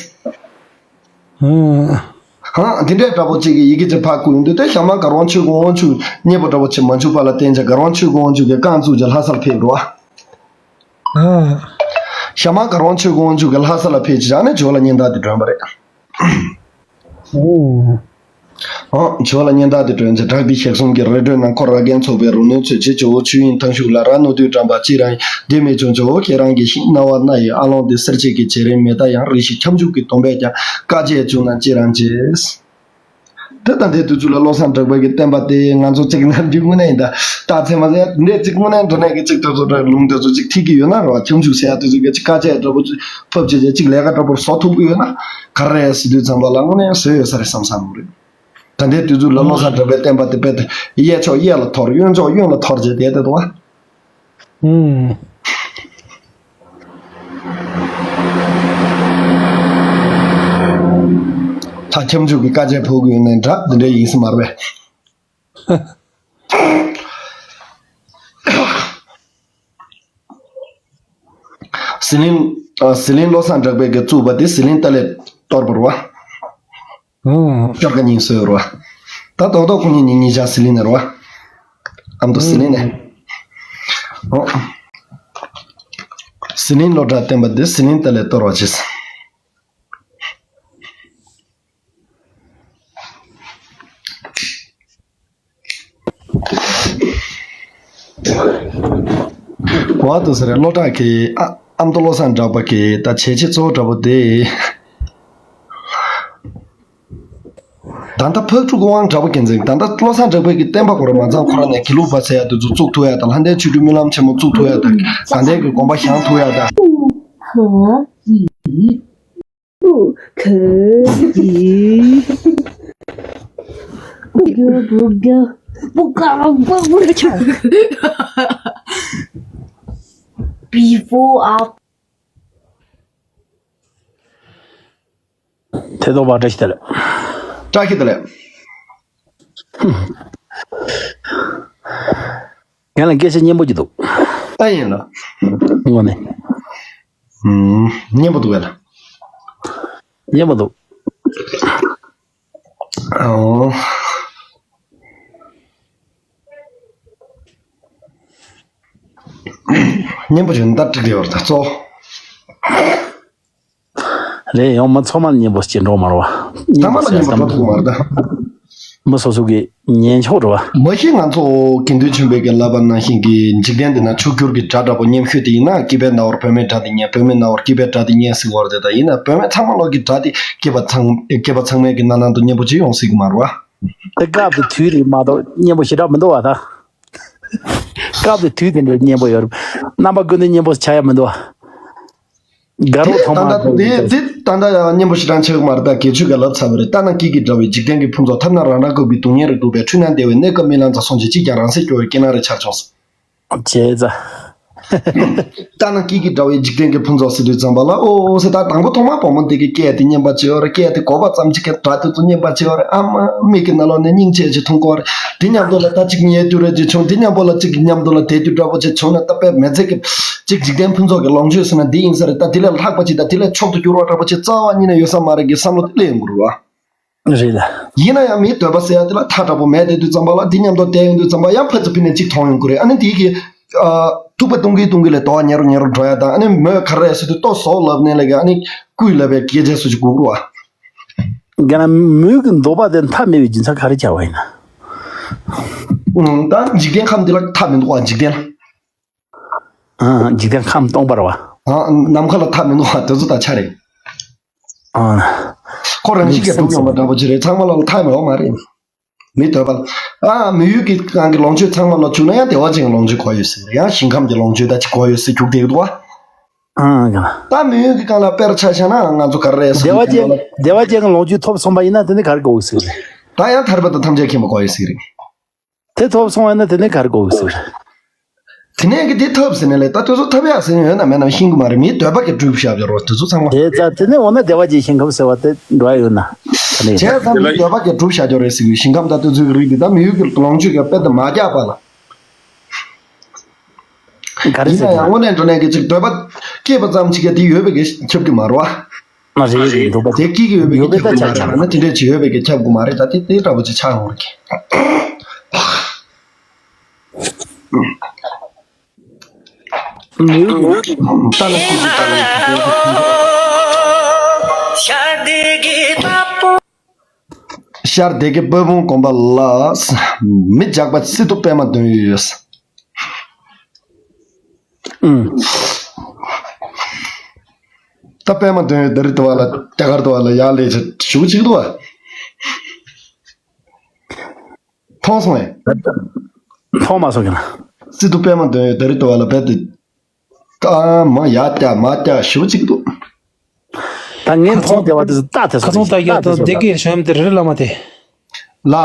ཧང་། དེ་འདྲའི་འདྲ་པོ་ཅིག་གི་ཡི་གེ་ཅིག་ཕར་བསྐུར་ཡོང་དུས། དེ་ཞྭ་དམར་གར་དབང་ཆོས་ཀྱི་དབང་ཕྱུག་མཉེས་པོ་འདྲ་པོ་ཅིག་མ་བྱུང་བ་ལ་བརྟེན་བྱས། གར་དབང་ཆོས་ཀྱི་དབང་ཕྱུག་གིས་རྐང་བཙུགས་བྱས་ལྷ་སར་ཕེབས་རེད་བ། ཞྭ་དམར་གར་དབང་ཆོས་ཀྱི་དབང་ཕྱུག་གིས་ལྷ་ས་ལ་ཕེབས་བྱས། ཨ་ནི་ཇོ་བོ་ལ་སྙན་དར་དེ་སྒྲོན་པ་རེད། ཨང་། ཇོ་བོ་ལ་སྙན་དར་དེ་སྒྲོན་བྱས། བྲག་འདི་ཞག་གསུམ་གྱི་རི་ཁྲོད་ན། ཁོ་ར་རྒན་ཚོགས་པའི་རོགས་དངུལ་ཚོས། རྗེ་ཇོ་བོ་ཆོས་དབྱིངས་ཐང་ཤུགས་ལ། རྭ་རྣོ་རྡུལ་བཀྲམ་པ་གཅིག་རང་ཡིན། དེ་མིན་བྱུང་ཇོ་བོ་ཁྱེད་རང་གིས་ཤེས། རྣ་བ་ན་ཡི་ཨ་ལོང་དེ་གསེར་བྱེད་ཀྱི་བྱེ་རིང་མེད། ད་ཡང་རེ་ཞིག་ཁྱབ་འཇུག་གི་སྡོམ་པས་ཀྱང་། བཀའ་ཆད་བྱུང་ན་ཅི་རང་བྱེད། དེ་ད་ལྟའི་དུས་ཚོད་ལ་བློ་བཟང་གྲགས་པའི་གི་བསྟན་པ་དེ་ང་ཚོ་གཅིག་ན་འདི་དངོས་གནས་ཡིན་ད། རྟགས་མཚན་མ་ཟེར་འདྲ་གཅིག་དངོས་གནས་འདྲ་ནས་གི་གཅིག་དེ་ཚོ་འདྲ་ལུང་དེ་ཚོ་གཅིག་ཐིག་གི་ཡོད་ན་རེད་བ། ཁྱབ་འཇུག་ཟེར་ཡ་དེ་ཚོ་གི་གཅིག་བཀའ་ཆད་འདྲ་པོ་ཅིག་ཕབ་བྱས་བྱས་གཅིག་ལས་ཀ་འདྲ་པོ་བཟོ་ཐུབ་གི་ཡོད་ན་ག་རེ་རེད་ཟེར་དུས་ཙམ་པ་ལ་དངོས་གནས་བཟོས་ཡོད་ས་རེད་བསམ་བསམ་རེད། ད་ལྟའི་དུས་ཚོད་ལ་བློ་བཟང་གྲགས་པའི་བསྟན་པ་དེ་རྦད་དེ་གཡས་ཕྱོགས་གཡས་ལ་འཐོར། གཡོན་ཕྱོགས་གཡོན་ལ་འཐོར་བྱས་བསྡད་བསྡད་འདུག་བ། ཨུམ། ད་ཁྱབ་འཇུག་གི་བཀའ་ཆད་ཕོག་གི་ཡོད་ནའི་འདྲ་འདི་འདྲ་ཡིན་ས་མ་རེད་པས། ཟི་ལིང་། ཨ། ཟི་ལིང་བློ་བཟང་གྲགས་པས་ཀྱི་བཙུགས་པ་དེ་ཟི་ལིང་ཏཱ་ལའི་གཏོར་པ་རེད་བ། ཨང་། སྐྱོར་ཀ་གཉིས་བཟོས་ཡོད་རེད་བ། ད་རྡོག་རྡོག་ཁོ་གཉིས་གཉིས་གཉིས་ཆ་ཟི་ལིང་ནས་རེད་བ། ཨ་མདོ་ཟི་ལིང་ནས། ཨང་། ཨོ། ཟི་ལིང་བློ་གྲགས་བསྟན་པ་འདི་ཟི་ལིང་ཏཱ་ལའི་གཏོར་བ་བྱས། བ་དུ་ཟེར་བློ་གྲགས་ཀྱི་ཨ། ཨ་མདོ་བློ་བཟང་གྲགས་པ་གི་ད་བྱས་རྗེས་གཙོ་བོ་འདྲ་པོ་དེ། ད་ལྟ་ཕག་ཕྲུག་དབང་གྲགས་པ་རྒྱལ་མཚན། ད་ལྟ་བློ་བཟང་གྲགས་པའི་གི་བསྟན་པ་ཁོ་རང་མ་ཚང་། ཁོ་རང་ནས་དགེ་ལུགས་པ་ཟེར་ཡ་དེ་ཚོ་བཙུགས་ཐུབ་ཡ་དང་། ལྷ་ལྡན་ཆོས་སྒྲོན་སྨོན་ལམ་ཆེན་མོ་བཙུགས་ཐུབ་ཡ་དང་། དགའ་ལྡན་གྱི་དགོན་པ་བཞེངས་ཐུབ་ཡ་དང་། ཧ་ཡི། ཁ་ཡི། Before up. ཐེ་ཐོག་པ་བཀྲ་ཤིས་བདེ་ལེགས། བཀྲ་ཤིས་བདེ་ལེགས། ང་ལ་སྐད་ཆ་སྙན་པོ་ཅིག་འདུག་ཨ་ཡིན་ལ། དངོས་གནས། ཨུམ། སྙན་པོ་འདུག་གས་ལ། སྙན་པོ་འདུག་ཨོ། སྙན་པོ་བྱུང་ན་ད་འགྲིག་གི་ཡོད་རེད་ད་གཙོ། རེད། ཡང་མི་ཚང་མ་ལ་གཉེན་པོ་སྐྱེ་འགྲོ་མ་རེད་བ། མི་ཚང་མ་ལ་གཉེན་པོ་འགྲོ་ཐུབ་མ་རེད་ད། མི་སོ་སོ་གི་ཉན་ཆོག་རེད་བ། མ་གཞི་ང་ཚོ་དགེ་འདུན་ཆོས་འཕེལ་གྱི་བསླབ་པ་ནང་བཞིན་གྱི་འཇིག་རྟེན་འདི་ན་མཆོག་གྱུར་གྱི་དགྲ་འདྲ་པོ་གཉེན་ཤོས་དེ་ཡིན་ན། སྐྱེས་པའི་ན་བར་བུད་མེད་དགྲ་དེ་གཉེན། བུད་མེད་ན་བར་སྐྱེས་པའི་དགྲ་དེ་གཉེན་ཟེར་བ་རེད། ད་ཡིན་ན་བུད་མེད་ཚང་མ་ལོག་གི་དགྲ་དེ་སྐྱེས་པ་ཚང་སྐྱེས་པ་ཚང་མའི་གི་སྣ་ནང་དུ་གཉེན་པོ་ཅིག་ཡོང་སྲིད་ཀྱི་མ་རེད་བ། དེ་སྐབས་དེ་དུས་རེད་མ་གཏོགས་གཉེན་པོ་ཞེ་དྲག་མི་འདུག་བ་ད། སྐབས་དེ་དུས་དེ་འདྲའི་གཉེན་པོ་ཡོད་རེད། རྣམ་པ་ཀུན་ཏུ་གཉེན་པོ་ཆགས་ཡ་མི་འདུག་བ། དགའ་རོགས་ཐོག་མར་དེ་ད་ལྟ་དེ་དེ་ད་ལྟ་ཡང་གཉེན་པོ་ཞེ་དྲག་ཆགས་ཀྱི་མ་རེད། ད་དགེ་ཆོས་ཀྱིས་ལབ་ཚར་བ་རེད། ལྟ་ན་སྐྱིད་ཀྱི་འདྲ་བའི་འཇིག་རྟེན་གྱི་ཕུན་ཚོགས། ཐོབ་ན་རང་རང་རྒུད་པའི་སྡུག་བསྔལ་རེ། སྡུག་པའི་འཁྲུལ་སྣང་བདེ་བའི་གནས་སྐབས་རྨི་ལམ་ཙམ། སོང་ཅི་ཅིས་ཀྱང་རང་སྲིད་སྐྱོ་བའི་སྐྱིད་སྣང་རེ་འཆར་བྱུང་། བྱས་ཙང་། ལྟ་ན་སྐྱིད་ཀྱི་འདྲ་བའི་འཇིག་རྟེན་གྱི་ཕུན་ཚོགས་ཟེར་དུས་ཙམ་པ་ལ། ཨོ་ཨོ་ཟེར། ད་དང་པོ་ཐོག་མར་བུ་མོ་འདི་གིས་སྐད་དེ་སྙན་པ་བྱེད་ཡོད་རེད། སྐད་དེ་གོ་བ་ཙམ་ཅིག་གིས་དགྲ་དེ་ཚོ་སྙན་པ་བྱེད་ཡོད་རེད། ཨ་མ་མིག་གི་ནང་ལོགས་ནས་སྙིང་རྗེ་ཅིག་མཐོང་གི་ཡོད་རེད། དེ་མཉམ་དུ་ལ་ད་ཅིག་ཉལ་དུས་རེ་ཅིག་བྱུང་། དེ་མཉམ་པོ་ལ་ཅིག་མཉམ་དུ་ལ་བསྡད་དུས་འདྲ་པོ་ཅིག་བྱུང་ན། ད་དཔེ་མི་ཚེ་གི་ཅིག་འཇིག་རྟེན་ཕུན་ཚོགས་ཀྱི་ལོངས་སྤྱོད་ཟེར་ན་འདི་ཡིན་ས་རེད། ད་དེ་ལས་ལྷག་པ་ཅིག་དང་དེ་ལས་མཆོག་ཏུ་གྱུར་བ་འདྲ་པོ་ཅིག་རྩ་བ་ཉིད་ནས་ཡོད་ས་མ་རེད་གི་བསམ་བློ་དེ་སླེབས་ཡོང་གི་རེད་བ། རེད་ལ། ཡིན་ན་ཡང་མིའི་འདོད་པ་ཟེར་ཡ་དེ་ལ་ཐག་དྲག་པོ་མེད་དེ་དུས་ཙམ་པ་ལ། འདི་མཉམ་དུ་བསྡད་ཡོང་དུས་ཙམ་པ་ཡང་ཕར་ཚུར་ཕི་ནས་གཅིག་མཐོང་ཡོང་གི་རེད། ཨ་ནི་འདི་གི་ཨ་ཐུག་པ་གཏོང་གིན་གཏོང་གིན་ལས་དོགས་ཉེ་རུ་ཉེ་རུ་འགྲོ་ཡ་དང་། ཨ་ནི་མོས་ག་རེ་ཟེར་དུས་ལྟོས་ཟོ་ལབ་ནས་ལས་ཀ་ཨ་ནི་ཀུས་ལབ་པའི་སྐད་ཆ་སུ་ཞིག་གོ་གི་རེད་བ། རྒན་ལགས། མོས་ཀྱི་འདོད་པ་དེ་མཐའ་མེད་པའི་རྒྱུ་མཚན་ག་རེ་བྱ་བ་ཡིན་ན། ཨང་། ད་འཇིག་རྟེན་ཁམས་འདི་ལ་མཐའ་མི་འདུག་བ། འཇིག་རྟེན་ལ། ཨང་། འཇིག་རྟེན་ཁམས་སྟོང་པ་རེད་བ། ཨང་། ནམ་མཁའ་ལ་མཐའ་མི་འདུག་བ། དེ་ཚོ་ད་ཆ་རེད། ཨང་། ཁོ་རང་བཞིན་གྱིས་གྲུབ་ཡོང་བ་འདྲ་པོ་ཅིག་རེད། ཚང་མ་ལ་མཐའ་མེད་པ་མ་རེད། མི་འདོད་པ་ལ། ཨ་མི་ཡུལ་གྱི་སྒང་གི་ལོངས་སྤྱོད་ཚང་མ་ལ་བཅུག་ན་ཡང་བདེ་བ་ཅན་གྱི་ལོངས་སྤྱོད་དགོས་ཡོད་ཟེར། ཡང་ཞིང་ཁམས་ཀྱི་ལོངས་སྤྱོད་ད་ཅིག་དགོས་ཡོད་ཟེར་རྒྱུགས་བསྡད་ཀྱི་འདུག་བ། ཨང་། ད་མི་ཡུལ་གྱི་སྒང་ལ་དཔེར་ཆ་བཞག་ན་ང་ཚོ་ག་རེ་རེད་ཟེར་བདེ་བ་ཅན་བདེ་བ་ཅན་གྱི་ལོངས་སྤྱོད་ཐོབ་སོང་པ་ཡིན་ན་དེ་ནི་ག་རེ་དགོས་ཟེར་རེད། ད་ཡང་ཐར་པ་དང་ཐམས་ཅད་མཁྱེན་པ་དགོས་ཡོད་ཟེར་རེད། དེ་ཐོབ་སོང་བ་ཡིན་ན་དེ་ནི་ག་རེ་དགོས་ཟེར་རེད། དེ་ནས་གི་དེ་ཐོབ་ཟེར་ནས་ལས། ད་དེ་ཚོ་ཐོབ་ཡག་ཟེར་ཡོད་ན་མེད་ན་ཤེས་གི་མ་རེད། མིའི་འདོད་པ་གིས་སྒྲུབ་བཞག་པ་རེད། དེ་ཚོ་ཚང་མ། དེ་ཙ་དེ་ནས་འོ་ན་བདེ་བ་ཅན་ཞིང་ཁམས་ཟེར་བ་དེ་འགྲོ་ཡ་ཡོད་ན། ད་ནི་བྱས་ཙང་མིའི་འདོད་པ་གིས་སྒྲུབ་བཞག་ཡོད་རེད་ཟེར་གི། ཞིང་ཁམས་དང་དེ་ཚོའི་རིགས་དེ་ད་མི་ཡུལ་གྱི་ལོངས་སྤྱོད་ཀྱི་དཔེ་དེ་མ་རྒྱག་པ་ལ། ག་རེ་ཡིན་ན་ཟེར་ཡང་དངོས་གནས་དྲང་གནས་ཀྱི་ཅིག་འདོད་པ་སྐྱེས་པ་ཙམ་ཅིག་གིས་དེ་ཡོད་པའི་གི་ཁྱབ་ཀྱི་མ་རེད་བ། མ་རེད། འདོད་པ་དེ་སྐྱེ་གི་ཡོད་པའི་གི་ཡོད་པའི་ཁྱབ་ཀྱི་མ་རེད། ད་དེ་འདྲས་ཅིག་ཡོད་པའི་གི་ཁྱབ་ཀྱི་མ་རེད། ད་དེ་དེ་འདྲ་པོ་ཅིག་ཆགས་ཡོང་རེད་གི། ལྟ་ན་སྐྱིད་ཀྱི་ལྟ་ན་སྐྱིད་ཀྱི། ཤར་སྡེ་དགེ་དཔལ་སྤུངས་དགོན་པ་ལ། མི་ཇག་པ་སི་ཏུ་པད་མ་འདོན་ཡོད། ཨུམ། ད་པད་མ་འདོན་ཡོད་འདི་རེད་དུ་བ་ལ། རྒྱ་གར་དུ་བ་ལ་ཡར་ལས་ཆ་ཞུ་གཅིག་དུ་བ། མཐོང་སོང་ངས། མཐོང་མ་སོང་གི་ན། སི་ཏུ་པད་མ་འདོན་ཡོད་འདི་རེད་དུ་བ་ལ་བེད་དུ། ཨ་མ་ཡ་ཏྱ་མ་ཏྱ་ཞུ་གཅིག་དུ། ད་ངས་མཐོང་བདེ་བ་དེ་ཚོ་ལྟ་དེ་ཚོ་ཁ་ཚོང་ལྟ་རྒྱ་དང་སྡེ་དགེ་བྱམས་དེ་རེད་བླ་མ་དེ། ལ།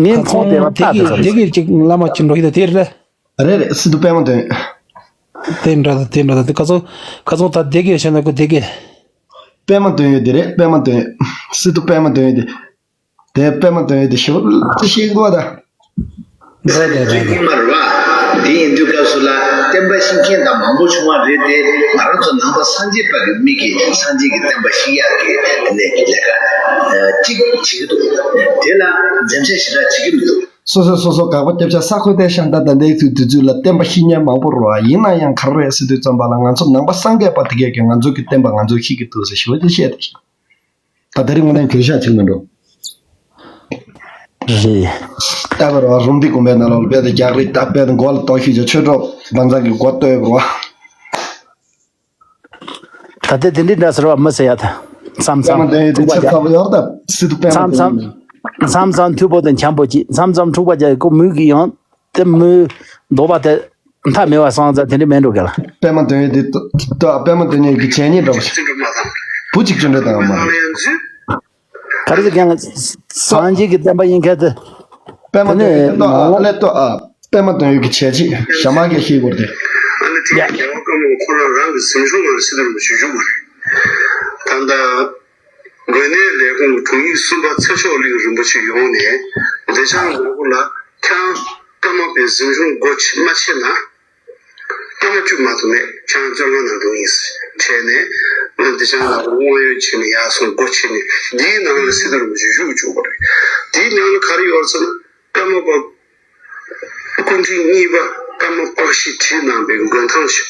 ངས་མཐོང་བདེ་བ་ལྟ་དེ་ཚོ་སྡེ་དགེ་ཅིག་བླ་མ་ཅིག་འགྲོ་གི་ད་དེ་རེད། རེད་རེད། སི་ཏུ་པད་མ་འདོན་ཡོད། དེ་འདྲ་ད་དེ་འདྲ་ད་དེ་ཁ་ཚོང་ཁ་ཚོང་ད་སྡེ་དགེ་བྱས་ན་ཁོ་སྡེ་དགེ། པད་མ་འདོན་ཡོད་དེ་རེད། པད་མ་འདོན་ཡོད། སི་ཏུ་པད་མ་འདོན་ཡོད་དེ། དེ་པད་མ་དོན་ཡོད་དེ་ཞེ་པོ་ཅིག་ཤེས་ཀྱི་འདུག་བ་ད། རེད་རེད་རེད་རེད། ཉི་མ་རེད་བ། དེ་ཡིན་དུས་སྐབས་སུ་ལ་བསྟན་པ་ཤེས་མཁན་དང་མང་པོ་བྱུང་བ་རེད་དེ། ང་རང་ཚོ་ནང་པ་སངས་རྒྱས་པ་གི་མིག་གིས་སངས་རྒྱས་ཀྱི་བསྟན་པ་ཤེས་ཡག་གི་དེ་ནས་ལས་ཀ་ཅིག་བྱེད་ཀྱི་འདུག་དེ་ལ་འཛེམ་ཟོན་ཞེ་དྲག་བྱེད་ཀྱི་མི་འདུག་སོ་སོས་སོ་སོ་དགག་པ་རྒྱབ་ཆ་ས་ཁོ་ཐའི་ཤང་ད་ད་འདའི་དུས་དུས་ཚོད་ལ་བསྟན་པ་ཤེས་མཁན་མང་པོ་རེད་བ། ཡིན་ན་ཡང་ག་རེ་རེད་ཟེར་དུས་ཙམ་པ་ལ་ང་ཚོ་ནང་པ་སངས་རྒྱས་པ་དེ་གས་ཀྱིས་ང་ཚོ་གི་བསྟན་པ་ང་ཚོས་ཤེས་ཀྱི་འདུག་ཟེར་ཞེ་པོ་ཅིག་བཤད་དེ། ད་དེ་རིང་དངོས་གནས་གྱོད་བཤད་ཅིག་མི་འགྲོ། རེད། ད་བར་བ་རུམ་བཏེག་དགོན་པའི་ནང་ལོགས་ལ་དཔེ་དེ་རྒྱག་རེས་ད་དཔེ་དེ་མགོ་ལ་གཏོགས་ཤིག་ཅིག་ཆོས་གྲོགས་བན་ཚང་གི་མགོ་གཏོད་བར་བ། ད་ལྟའི་དེ་འདྲའི་འདྲ་ཟེར་བ་མི་ཟེར་ཡ་ད། མཚམས་པད་མ་མཚམས་དོན་ཡོད་དེ་འཁྲུག་པ་ཆ་རྒྱག་ཚ་པོ་ཡོད་ད། སི་ཏུ་པད་མ་མཚམས་དོན་མཚམས་ཡོད། མཚམས་མཚམས་མཐུ་པོ་དང་འཁྱམ་པོ་གྱིས་མཚམས་མཚམས་འཁྲུག་པ་རྒྱག་ཡི་ཁོ་མོས་ཀྱི་ཡང་དེ་མོས་འདོད་པ་དེ། མཐའ་མེད་པ་སོང་ཙང་དེ་འདྲ་མེད་འགྲོ་གི་ལ། པད་མ་དོན་ཡོད་དེ་ཏོ་ཏོ་པད་མ་དོན་ཡོད་ཀྱི་བྱས་ཉེས་འདྲ་པོ་ཞིག་བུ་གཅིག་བཅོས་འདྲ་དང་མ་རེད། ག་རེ་ཟེར་ཀྱང་སངས་རྒྱས་ཀྱི་བསྟན་པ་ཡིན་མཁན་དེ། པད་མ་དོན་ཡོད་ཏོ་ཨ་ཨ་ལེ་ཏོ་ཨ་པད་མ་དོན་ཡོད་ཀྱི་བྱས་རྗེས་ཞྭ་དམར་གྱིས་ཤེས་དགོས་ཏེ། ཨ་ནི་དེ་ཡང་རྒྱལ་བ་ཀརྨ་པ་ཁོ་རང་རང་གི་གཟིམ་ཆུང་ནང་ལ་སྲིད་དར་མ་བྱུང་བྱུང་བ་རེད། ད་ལྟ། དགོན་གནས་ལས་ཁུངས་དྲུང་ཡིག་གསུམ་པ་ཚེ་མཆོག་གླིང་རིན་པོ་ཆེ་ཡོང་ནས་བདེ་ཆེན་ནོར་བུ་ལ་ཁྱེད་རང་ཀརྨ་པའི་གཟིམ་ཆུང་སྒོ་ཕྱེ་མ་ཕྱེ་ན་ཀརྨ་བཅུ་མ་གཏོགས་མེད། ཁྱེད་རང་བཙོན་ཁང་ནང་འདུག་ཡིན་ཟེར་བྱས་ནས་བདེ་ཆེན་ནོར་བུ་དབང་ཡོད་བྱས་ནས་ཡར་སོང་སྒོ་ཕྱེ་ནས་འདིའི་ནང་ལ་སྲིད་དར་རིན་པོ་ཆེ་བཞུགས་བཅུག་པ་རེད། འདིའི་ནང་ལ་ག་རེ་ཡོད་ཟེར་ན་ཀརྨ་པ་སྐུ་ཕྲེང་གཉིས་པ་ཀརྨ་པཀྴི་བྲིས་གནང་པའི་མགོན་ཐང་ཞིག་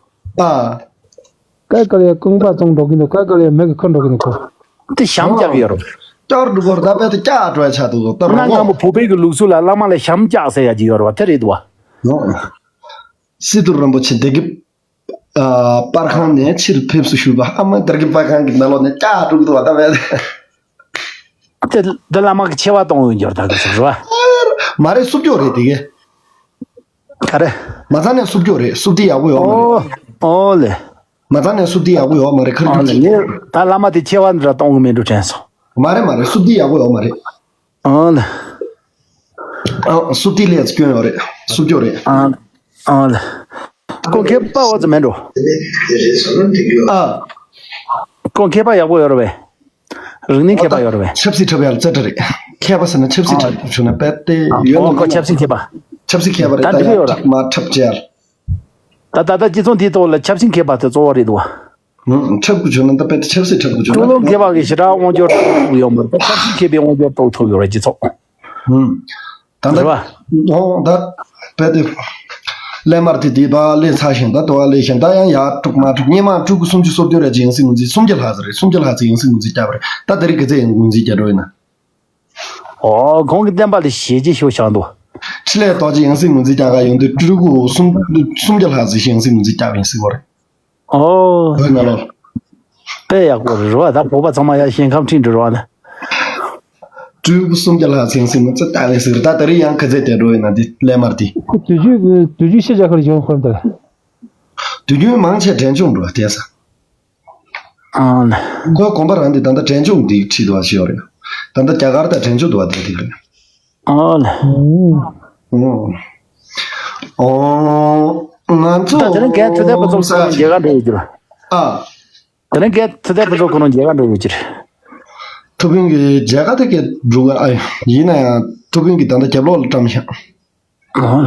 ཨ། ཀ་ཀ་ལ་ཡ་རྐང་པ་བཙོང་འགྲོ་གི་འདུག་ཀ་ཀ་ལ་ཡ་མིག་གིས་ཁུར་འགྲོ་གི་འདུག་གོ། དེ་ཞྭམོ་རྒྱག་གི་ཡོད་རེད། བསྐྱར་འགྲོ་གོ་རེད། ད་དཔེ་དེ་བསྐྱར་འགྲོ་ཡ་ཆགས་འདུག་ད་གནའ་སྔ་མོ་བོད་པའི་གི་ལུགས་སྲོལ་ལ་བླ་མ་ལ་ཞྭམོ་རྒྱག་ཟེར་ཡ་ཅིག་ཡོད་རེད་བ། དེ་རེད་འདུག་བ། ཨོ། སི་ཏུ་རིན་པོ་ཆེ་སྡེ་དགེ་ཨ་པར་ཁང་ནས་ཕྱིར་ཕེབས་སུ་ཞུས་པ། ཨ་མ་སྡེ་དགེ་པར་ཁང་གི་ནང་ལོགས་ནས་བསྐྱར་འགྲོ་གི་འདུག་བ། ད་དཔེ་དེ། དེ་བླ་མ་གི་ཆེ་བ་གཏོང་ཡོད་འགྱུར་ད་གི་ཟེར་བ། མ་རེད། སུབ་ཀྱོག་རེད་དེ་གས། ག་རེ། མ་རྩ་ནས་སུབ་ཀྱོག་རེད། སུབ་དེ་ཡག་པོ་ཡོད་མ་རེད། ཨོ། ཨོ་ལེ། མ་རྩ་ནས་སུབ་དེ་ཡག་པོ་ཡོད་མ་རེད། ཁ་རི་ཨོ་ཁ་ལེ། རི། ངས་ད་བླ་མ་དེ་ཆེ་བ་འདྲ་གཏོང་གི་མེད་འགྲོ་དྲན་སོང་། མ་རེད་མ་རེད། སུབ་དེ་ཡག་པོ་ཡོད་མ་རེད། ཨོ་ལེ། ཨ་སུབ་དེ་ལས་སྐྱོན་ཡོད་རེད། སུབ་ཀྱོག་རེད། ཨ་ཨོ་ལེ། ཁོང་མཁས་པ་འོ་ཙམ་མེད་འགྲོ། ཨ། ཁོང་མཁས་པ་ཡག་པོ་ཡོད་རེད་པས། རིག་གནས་མཁས་པ་ཡོད་རེད་པས། ཆབ་སྲིད་འཁྲབ་ཡག་ལ་རྩེ་གྲ་རེད། མཁས་པ་ཟེར་ན་ཆབ་སྲིད་འཁྲབ་བྱུང་ན་དཔེ་དེ་ཡོད་ཨོ་ན་ཁོ་མ་ཆབ་སྲིད་མཁས་པ། ཆབ་སྲིད་མཁས་པ་རེད། ད་ད་འདི་ཡག་ཡོད་ར། འཁྲབ་མ་འཁྲབ་བྱས་ཡ། ད་ད་ལྟ་སྤྱི་ཚོགས་འདིའི་ཐོག་ལ་ཆབ་སྲིད་མཁས་པ་དེ་གཙོ་བོ་རེད་འདུག་བ། ཧུམ། འཁྲབ་དགོས་བྱུང་ན་ད་དཔེ་དེ་ཆབ་སྲིད་འཁྲབ་དགོས་བྱུང་ན། སྤྱི་ལོ་མཁས་པ་གི་ཞེ་དྲག་དབང་སྒྱུར་ཐོབ་ཡོད་མ་རེད། ཆབ་སྲིད་མཁས་པའི་དབང་སྒྱུར་ཐོབ་ཐུབ་ཡོད་རེད་སྤྱི་ཚོགས། ཧུམ། ད་ལྟ། རེད་བ། ཨོ་ད། དཔེ་དེ། སླད་མར་དེ་དེ་བ་སླེབས་ཚར་ཞིང་ད་དུ་བ་སླེབས་ཞིང་ད་ཡང་ཡར་དཀྲུག་མར་དཀྲུག་སྔོན་མ་སྤྲུལ་སྐུ་སུམ་ཅུ་སོ་བདུན་རེ་ཅིག་ཡང་སྲིད་ངོས་འཛིན། སུམ་བརྒྱ་ལྷག་ཙམ་རེད། སུམ་བརྒྱ་ལྷག་ཙམ་ཡང་སྲིད་ངོས་འཛིན་བརྒྱབ་པ་རེད། ད་དེ་རིང་གི་ཚེ་ཡང་ངོས་འཛིན་བརྒྱབ་འགྲོ་ཡིན་ན། ཨོ་ཁོང་གི་བསྟན་པ་ལ་ཞེ་ཅིག་ཤོར་བཞག་འདུག་ཕྲིན་ལས་རྡོ་རྗེ་ཡང་སྲིད་ངོས་འཛིན་རྒྱག་ག་ཡོང་དུས་སྤྲུལ་སྐུ་སུམ་སུམ་བརྒྱ་ལྷག་ཙམ་ཞིག་ཡང་སྲིད་ངོས་འཛིན་བརྒྱབ་ཡིན་ཟེར་བ་རེད། ཨོ། བོད་ནང་ལོགས། དཔེ་ཡག་པོ་རེད་རོ། ད་བོད་པ་ཚང་མ་ཡ་ཞིང་ཁམས་ཁྲིད་འགྲོ་རོ་ན། སྤྲུལ་སྐུ་སུམ་བརྒྱ་ལྷག་ཙམ་ཡང་སྲིད་ངོས་འཛིན་བཏང་ཡིན་ཟེར། ད་དེ་རིང་ཡང་ག་ཚད་དེ་འགྲོ་ཡིན་ན་འདི་སླད་མར་འདི། དུས་རྒྱུན་དུས་རྒྱུན་ཤེས་བྱ་ཁར་ཡོང་ཁོམ་དེ། དུས་རྒྱུན་མང་ཆེ་འབྲས་ལྗོངས་འགྲོ་བསྡད་ས། ཨང་། ཁོའི་དགོན་པ་རང་འདི་ད་ལྟ་འབྲས་ལྗོངས་འདི་ཁྲིད་འདུག་བ་ཞིག་ཡོད་རེད། ད་ལྟ་རྒྱ་གར་དང་འབྲས་ལྗོངས་འདུག་བ་དེ་དེ་རེད། ཨང་། ཨོ། ཨོ། ང་ཚོ། ད་དེ་རིང་གལ་ཐུ་དེ་པ་ཚོ་ཁོ་རང་མཇལ་ཁ་འགྲོ་ཡོད་ཀྱི་རེད། ཨ། དེ་རིང་གལ་ཐུ་དེ་པ་ཚོ་ཁོ་རང་མཇལ་ཁ་འགྲོ་ཡོད་ཀྱི་རེད། ཐུ་བྷིང་གི་མཇལ་ཁ་དེ་གས་འགྲོ་གི་ཨ། ཡིན་ན་ཡང་ཐུ་བྷིང་གི་ད་ལྟ་རྒྱབ་ལོགས་ལ་བཀྲམ་ཤག་ཨོ།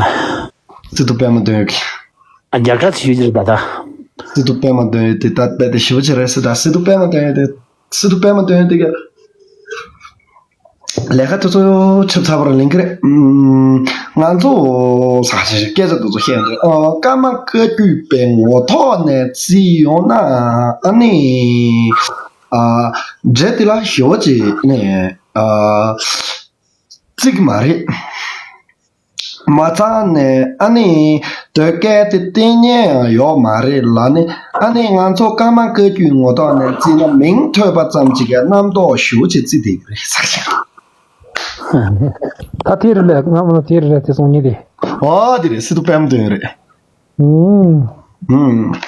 སི་ཏུ་པད་མ་འདོན་ཡོད་ཀྱི། ཨ་རྒྱ་གར་ཞུ་རྒྱུ་རེད་ད་ད། སི་ཏུ་པད་མ་འདོན་ཡོད་དེ་ད་དཔེ་དེ་ཞེ་པོ་ཅིག་རེད་ཟེར། ད་སི་ཏུ་པད་མ་འདོན་ཡོད་དེ། སི་ཏུ་པད་མ་འདོན་ཡོད་དེ་ག་ལས་ཀ་དེ་ཚོ་ཆབ་ཚ་པར་ལེན་གི་རེད། ཨུམ། ང་ཚོ་ས་ཆ་སྐད་ཆ་དེ་ཚོ་བཤད་ཡོང་དུས་ཨ་ཀརྨ་བཀའ་བརྒྱུད་པའི་ངོ་ཐོག་ནས་བརྩིས་ཡོང་ན་ཨ་ནི་ཨ་འདྲེ་དེ་ལ་ཞེ་པོ་ཅིག་ནས་ཨ། བརྩི་གི་མ་རེད། མ་རྩ་ནས་ཨ་ནི་དོལ་སྐད་དེ་བསྟན་ཉན་ཡང་ཡོད་མ་རེད་ལ་ནི། ཨ་ནི་ང་ཚོ་ཀརྨ་བཀའ་བརྒྱུད་ངོ་ཐོག་ནས་བརྩིས་ན་མིང་ཐོས་པ་ཙམ་གྱིས་རྣམ་རྟོག་ཞེ་པོ་ཅིག་བརྩི་བསྡད་ཀྱི་རེད་ཟེར་ཞིང་། ད་དེ་རེད་ལས་ང་མ་ན་དེ་རེད་ལས་དེ་སོང་ཉིད་དེ། ཨོ་དེ་རེད། སི་ཏུ་པད་མ་འདོན་རེད། ཨུམ། ཨུམ།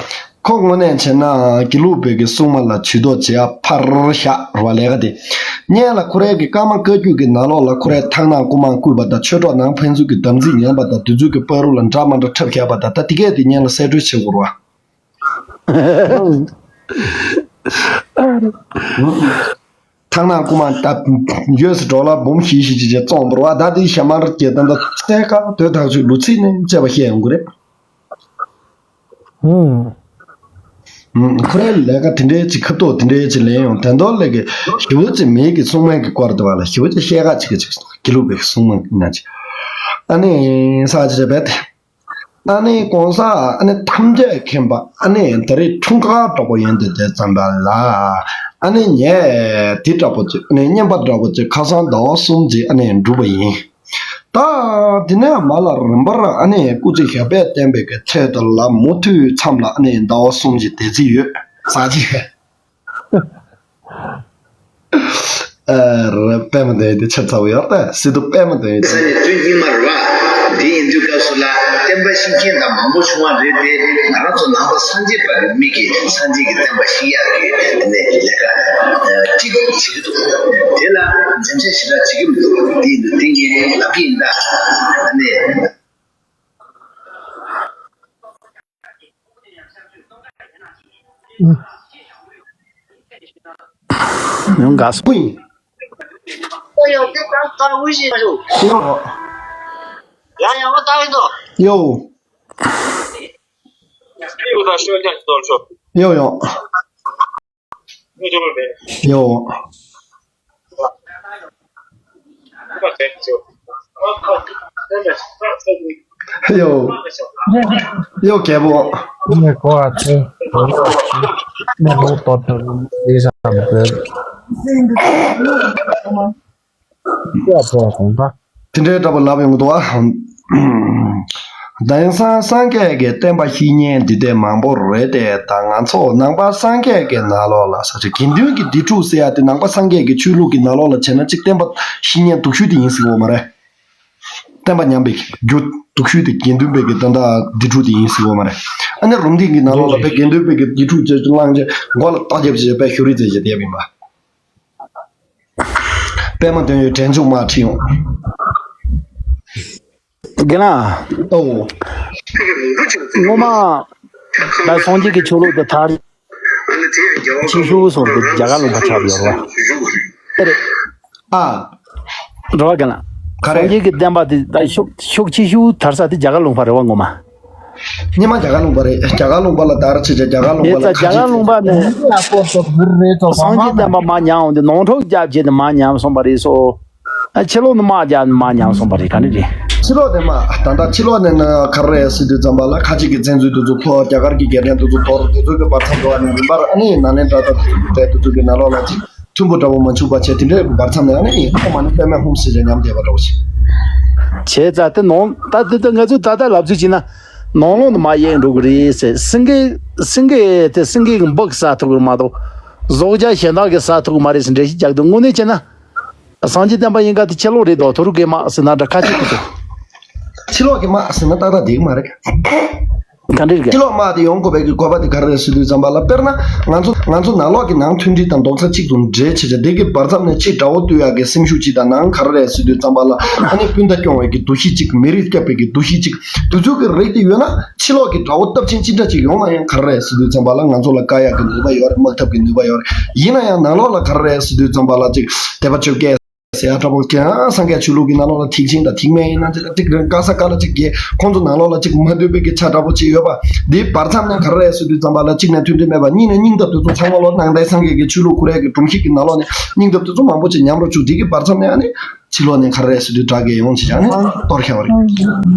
ཁོ་དངོས་གནས་བྱས་ན་དགེ་ལུགས་པའི་གི་སྲུང་མ་ལ་ཇུས་གཏོགས་བྱེད་ཡ་ཕར་བཞག་རོ་ལས་ཀ་དེ། སྔོན་ལ་ཁོ་རའི་གི་ཀརྨ་བཀའ་བརྒྱུད་ཀྱི་ནང་ལོགས་ལ་ཁོ་རའི་ཐང་ནག་སྐུ་མང་བརྐུས་པ་དང་ཆོས་གྲོགས་ནང་ཕན་ཚུན་གྱི་དམ་ཚིག་ཉམས་པ་དང་དེ་ཚོའི་གི་བར་དུ་ལ་འདྲ་མ་འདྲ་འཁྲབ་བཞག་པ་དང་ད་དེ་གས་དེ་སྔོན་ལ་གསེད་བཀྲོལ་བྱེད་དགོས་རོ། ཐང་ནག་སྐུ་མང་ད་ཡོད་སི་འགྲོ་ལ་འབུམ་བཞི་བཞི་ཅིག་ཅེ་བཙོང་བར་བ་ད་དེ་ཞྭ་དམར་གྱི་ད་ད་ཚད་ཁ་དོད་ཐག་ཆོད་ལུས་ཚིག་ནས་བཅད་པ་བཤད་ཡོང་གི་རེད། ཧུམ། ཁོ་རའི་ལས་ཀ་དེ་འདྲའི་ཅིག་ཁ་ཐོག་དེ་འདྲའི་ཅིག་ལེན་ཡོང་དེ་འདོར་ལས་ཀྱི་ཞི་བོ་ཅིག་མེད་ཀྱི་སྲུང་མ་གི་སྐོར་དུ་བ་ལ་ཞི་བོ་ཅིག་བཤད་ཁ་ཅིག་གི་ཅིག་དགེ་ལུགས་པའི་སྲུང་མ་ན་ཅིག་ཨ་ནི་ས་ཅི་རེད་པས་ཨ་ནི་གོང་ས་ཨ་ནི་ཐམས་ཅད་མཁྱེན་པ་ཨ་ནི་ད་རེས་འཁྲུངས་སྐར་འདྲ་པོ་ཡིན་དེ་དེ་ཙམ་པ་ལ་ཨ་ནི་ངས་དེ་འདྲ་པོ་ཅིག་ཨ་ནི་བསྙེན་པ་འདྲ་པོ་ཅིག་ཁ་སང་ཟླ་བ་གསུམ་ཅིག་ཨ་ནི་བསྒྲུབས་པ་ཡིན། ད་དེ་ནས་མ་ལ་རིམ་པར་ཨ་ནི་སྐུ་ཚེ་ཞབས་པད་བརྟན་པའི་གི་ཚད་དུ་ལ་མུ་མཐུད་མཚམས་ལ་ཨ་ནི་ཟླ་བ་གསུམ་གྱི་དེ་རྩིས་ཡོད་ཟ་ཅི། ཨ་ར། པད་མ་འདོན་ཡོད་དེ་ཆབ་ཚ་བོ་ཡོད་ད། སི་ཏུ་པད་མ་འདོན་ཡོད་ས་དེ། ནས་དུས་སྙིགས་མ་རེད་བ། དེ་ཡིན་དུས་སྐབས་སུ་ལ་བསྟན་པ་བཤིག་མཁན་དང་མང་པོ་བྱུང་བ་རེད་དེ། ང་རང་ཚོ་ནང་པ་སངས་རྒྱས་པ་གི་མི་གིས་སངས་རྒྱས་ཀྱི་བསྟན་པ་བཤིག་ཡག་གི་ནས་ལས་ཀ་ཨ་ཅིག་བྱེད་ཀྱི་འདུག་དེ་ལ་འཛེམ་ཟོན་ཞེ་དྲག་བྱེད་ཀྱི་མི་འདུག་དེ་ཡིན་དུས་དེ་ངས་ལབ་ཀྱི་ཡིན་ད། ཨ་ནི། ཡང་དགའ་སོང་། སུ་ཡིན། ཡོ། ཡོ་ཡོ། ཡོ། ཡོ། ཡོ་རྒྱལ་པོ། ངས་གོ་བ་ཚོས་ནས་ལོག་ཏོ་ཏོ་ལས་བསམ་པའི། ཡ་ཕོ་གོང་ཁ། དེ་འདྲའི་འདྲ་པོ་ལབ་ཡོང་གི་འདུག་ཨ། ད་ཡིན་སང་སངས་རྒྱས་ཀྱི་བསྟན་པ་བཤིག་མཁན་འདི་དེ་མང་པོ་རེད་དེ། ད་ང་ཚོ་ནང་པ་སངས་རྒྱས་ཀྱི་ནང་ལོགས་ལ་ས་ཆ་དགེ་འདུན་གྱི་སྡིག་སྒྲུབ་ཟེར་ཡ་དེ་ནང་པ་སངས་རྒྱས་ཀྱི་ཆོས་ལུགས་ཀྱི་ནང་ལོགས་ལ་བྱས་ན་གཅིག་བསྟན་པ་བཤིག་མཁན་སྡུག་ཤོས་དེ་ཡིན་ཟེར་གྱི་ཡོད་མ་རེད། བསྟན་པ་ཉམས་པའི་རྒྱུ་སྡུག་ཤོས་དེ་དགེ་འདུན་པའི་གི་ད་ལྟ་སྡིག་སྒྲུབ་དེ་ཡིན་ཟེར་གྱི་ཡོད་མ་རེད། ཨ་ནི་རུམ་སྡིག་གི་ནང་ལོགས་ལ་དཔེ་དགེ་འདུན་པའི་གི་སྡིག་སྒྲུབ་ཅེས་བླངས་རྗེས་མགོ་ལ་རྟགས་རྒྱབ་བྱས་དཔེ་ཞུ་རིགས་མཛད་བྱས་བསྡད་ཡ་ཡིན་པ། པད་མ་དོན་ཡོད་དྲན་འཇུག་མ་ཁྲིད་ཡོང་། རྒན་ལགས། ཨོ། ངོ་མ། ད་སངས་རྒྱས་ཀྱི་ཆོས་ལུགས་དེ་དར་ཆེ་ཤོས་སོགས་དེ་རྒྱ་གར་ལུང་པ་ཆགས་ཡོད་རེད་བ། ཨ། རེད་བ་རྒན་ལགས། ག་རེ། སངས་རྒྱས་ཀྱི་བསྟན་པ་དེ་ད་ཤུགས་ཤུགས་ཆེ་ཤོས་དར་ས་དེ་རྒྱ་གར་ལུང་པ་རེད་བ་ངོ་མ། སྔོན་མ་རྒྱ་གར་ལུང་པ་རེད། རྒྱ་གར་ལུང་པ་ལ་དར་ཆེ་ཆེ་རྒྱ་གར་ལུང་པ་ལ་ཁ་ཆེ་ཆེ། རྒྱ་གར་ལུང་པ་ནས་སངས་རྒྱས་བསྟན་པ་མར་ཉམས་འོང་དུས་ནོར་འཁྲུལ་རྒྱབ་བྱས་ནས་མར་ཉམས་སོང་བ་རེད་སོ། ཕྱི་ལོགས་ནས་དམག་རྒྱབ་ནས་མར་ཉམས་སོང་བ་རེད། ག་འདྲ་རེད། ཕྱི་ལོགས་ནས་དམག་ད་ལྟ་ཕྱི་ལོགས་ནས་ན་ག་རེ་རེད་ཟེར་དུས་ཙམ་པ་ལ་ཁ་ཆེ་གི་བཙན་འཛུལ་དེ་ཚོ་ཕོག་རྒྱ་གར་གྱི་རྒྱལ་ཕྲན་དེ་ཚོ་དོར། དེ་ཚོ་གི་བར་མཚམས་འགྲོ་བ་ནས་རིམ་པར་ཨ་ནི་ནཱ་ལེནྡྲ་དང་དེ་ཚོ་གི་གྲས་དེ་ཚོ་གི་ནང་ལོགས་ལ་ཅིག་མཐུན་པོ་འདྲ་པོ་མ་འཆུག་པ་བྱས། དེ་འདྲའི་བར་མཚམས་ནས་ཨ་ནི་ཁོ་མ་ནི་པད་མ་ཧུམ་ཟེར་བྱས་ཉམས་བསྡད་པ་འདྲ་པོ་ཞིག་བྱས་ཙང་དེ་ནང་ད་དེ་ད་ང་ཚོས་ད་ལྟ་ལབ་ཚུལ་བྱས་ན་ནང་ལོགས་ནས་མར་གཡུགས་འགྲོ་གི་རེད་ཟེར། སེང་གེ་སེང་གེ་དེ་སེང་གེ་གི་འབུ་གིས་ཟ་ཐུབ་ཀྱི་རེད་མ་གཏོགས་རྫོགས་བྱ་གཞན་དག་གིས་ཟ་ཐུབ་ཀྱི་མ་རེད་ཟེར་འགྲེལ་བཤད་རྒྱག་དུས་དངོས་གནས་བྱས་ན། སངས་རྒྱས་བསྟན་པ་ཡིན་ག་དེ་ཕྱི་ལོགས་རེད་དོ། ཐོ་རུ་གའི་དམག་ཟེར་ན་འདྲ་ཁ་ཆེ་གི་འདུག་ཕྱི་ལོགས་ཀྱི་དམག་ཟེར་ན་ཏག་ཏག་འགྲིག་གི་མ་རེད། ག་འདྲ་རེད། ཕྱི་ལོགས་དམག་དེ་ཡོང་དགོས་པའི་གི་དགོས་པ་དེ་ག་རེ་རེད་ཟེར་དུས་ཙམ་པ་ལ། དཔེར་ན་ང་ཚོ་ང་ཚོ་ནང་ལོགས་ཀྱི་ནང་མཐུན་སྒྲིལ་དང་རྡོག་རྩ་གཅིག་ཏུ་འདྲེས་བྱས་བྱས་དེ་གི་བར་མཚམས་ནས་ཅིག་དགྲ་བོ་གཏུལ་ཡག་གི་སེམས་ཤུགས་ཅིག་དང་། ནང་ག་རེ་རེད་ཟེར་དུས་ཙམ་པ་ལ་ཨ་ནི་སྤུན་ཟླ་སྐྱོང་བའི་གི་འདུ་ཤེས་ཅིག་མི་རིགས་སྐྱབས་པའི་གི་འདུ་ཤེས་ཅིག་དེ་ཚོ་གི་རིགས་དེ་ཡོད་ན། ཕྱི་ལོགས་ཀྱི་དགྲ་བོ་སྟབས་ཆེན་ཅི་འདྲ་ཅིག་ཡོང་ན་ཡང་ག་རེ་རེད་ཟེར་དུས་ཙམ་པ་ལ་ང་ཚོ་ལ་བཀག་ཡག་གི་ནུས་པ་ཡོད་རེད། དམག་འཐབ་ཀྱི་ནུས་པ་ཡོད་རེད། ཡིན་ན་ཡང་ནང་ལོགས་ལ་ག་རེ་རེད་ཟེར་དུས་ཙམ་པ་ལ་ཅིག་དད་པ་བཅོ་བརྒྱད་ཟེར་ཡ་འདྲ་པོ་ཀྱང་སངས་རྒྱས་ཆོས་ལུགས་ཀྱི་ནང་ལོགས་ལ་ཐེག་ཆེན་དང་ཐེག་དམན་ཡིན་ན་ཅིག་ཅིག་རེད། ག་ས་ག་ལ་ཅིག་གི་ཁོང་ཚོ་ནང་ལོགས་ལ་ཅིག་མ་འདོད་པའི་གི་ཆ་འདྲ་པོ་ཅིག་ཡོད་པ། འདིའི་བར་མཚམས་ནས་ག་རེ་རེད་ཟེར་དུས་ཙམ་པ་ལ་གཅིག་ནས་མཐུན་སྒྲིལ་མེད་པ། གཉིས་ནས་སྙིང་སྟོབས་དེ་ཚོ་ཚང་མ་ལོ་ནང་པའི་སངས་རྒྱས་ཀྱི་ཆོས་ལུགས་ཁོ་རའི་གི་སྒྲོམ་གཞི་གི་ནང་ལོགས་ནས་སྙིང་སྟོབས་དེ་ཚོ་མང་པོ་ཅིག་ཉམས་རོ་བཅུག་འདི་གི་བར་མཚམས་ནས་ཨ་ནི་ཕྱི་ལོགས་ནས་ག་རེ་རེད་ཟེར་དུས་དགྲ་བགེགས་ཡོང་བྱས་ཨ་ནི་གཏོར་བཞག་པ་རེད།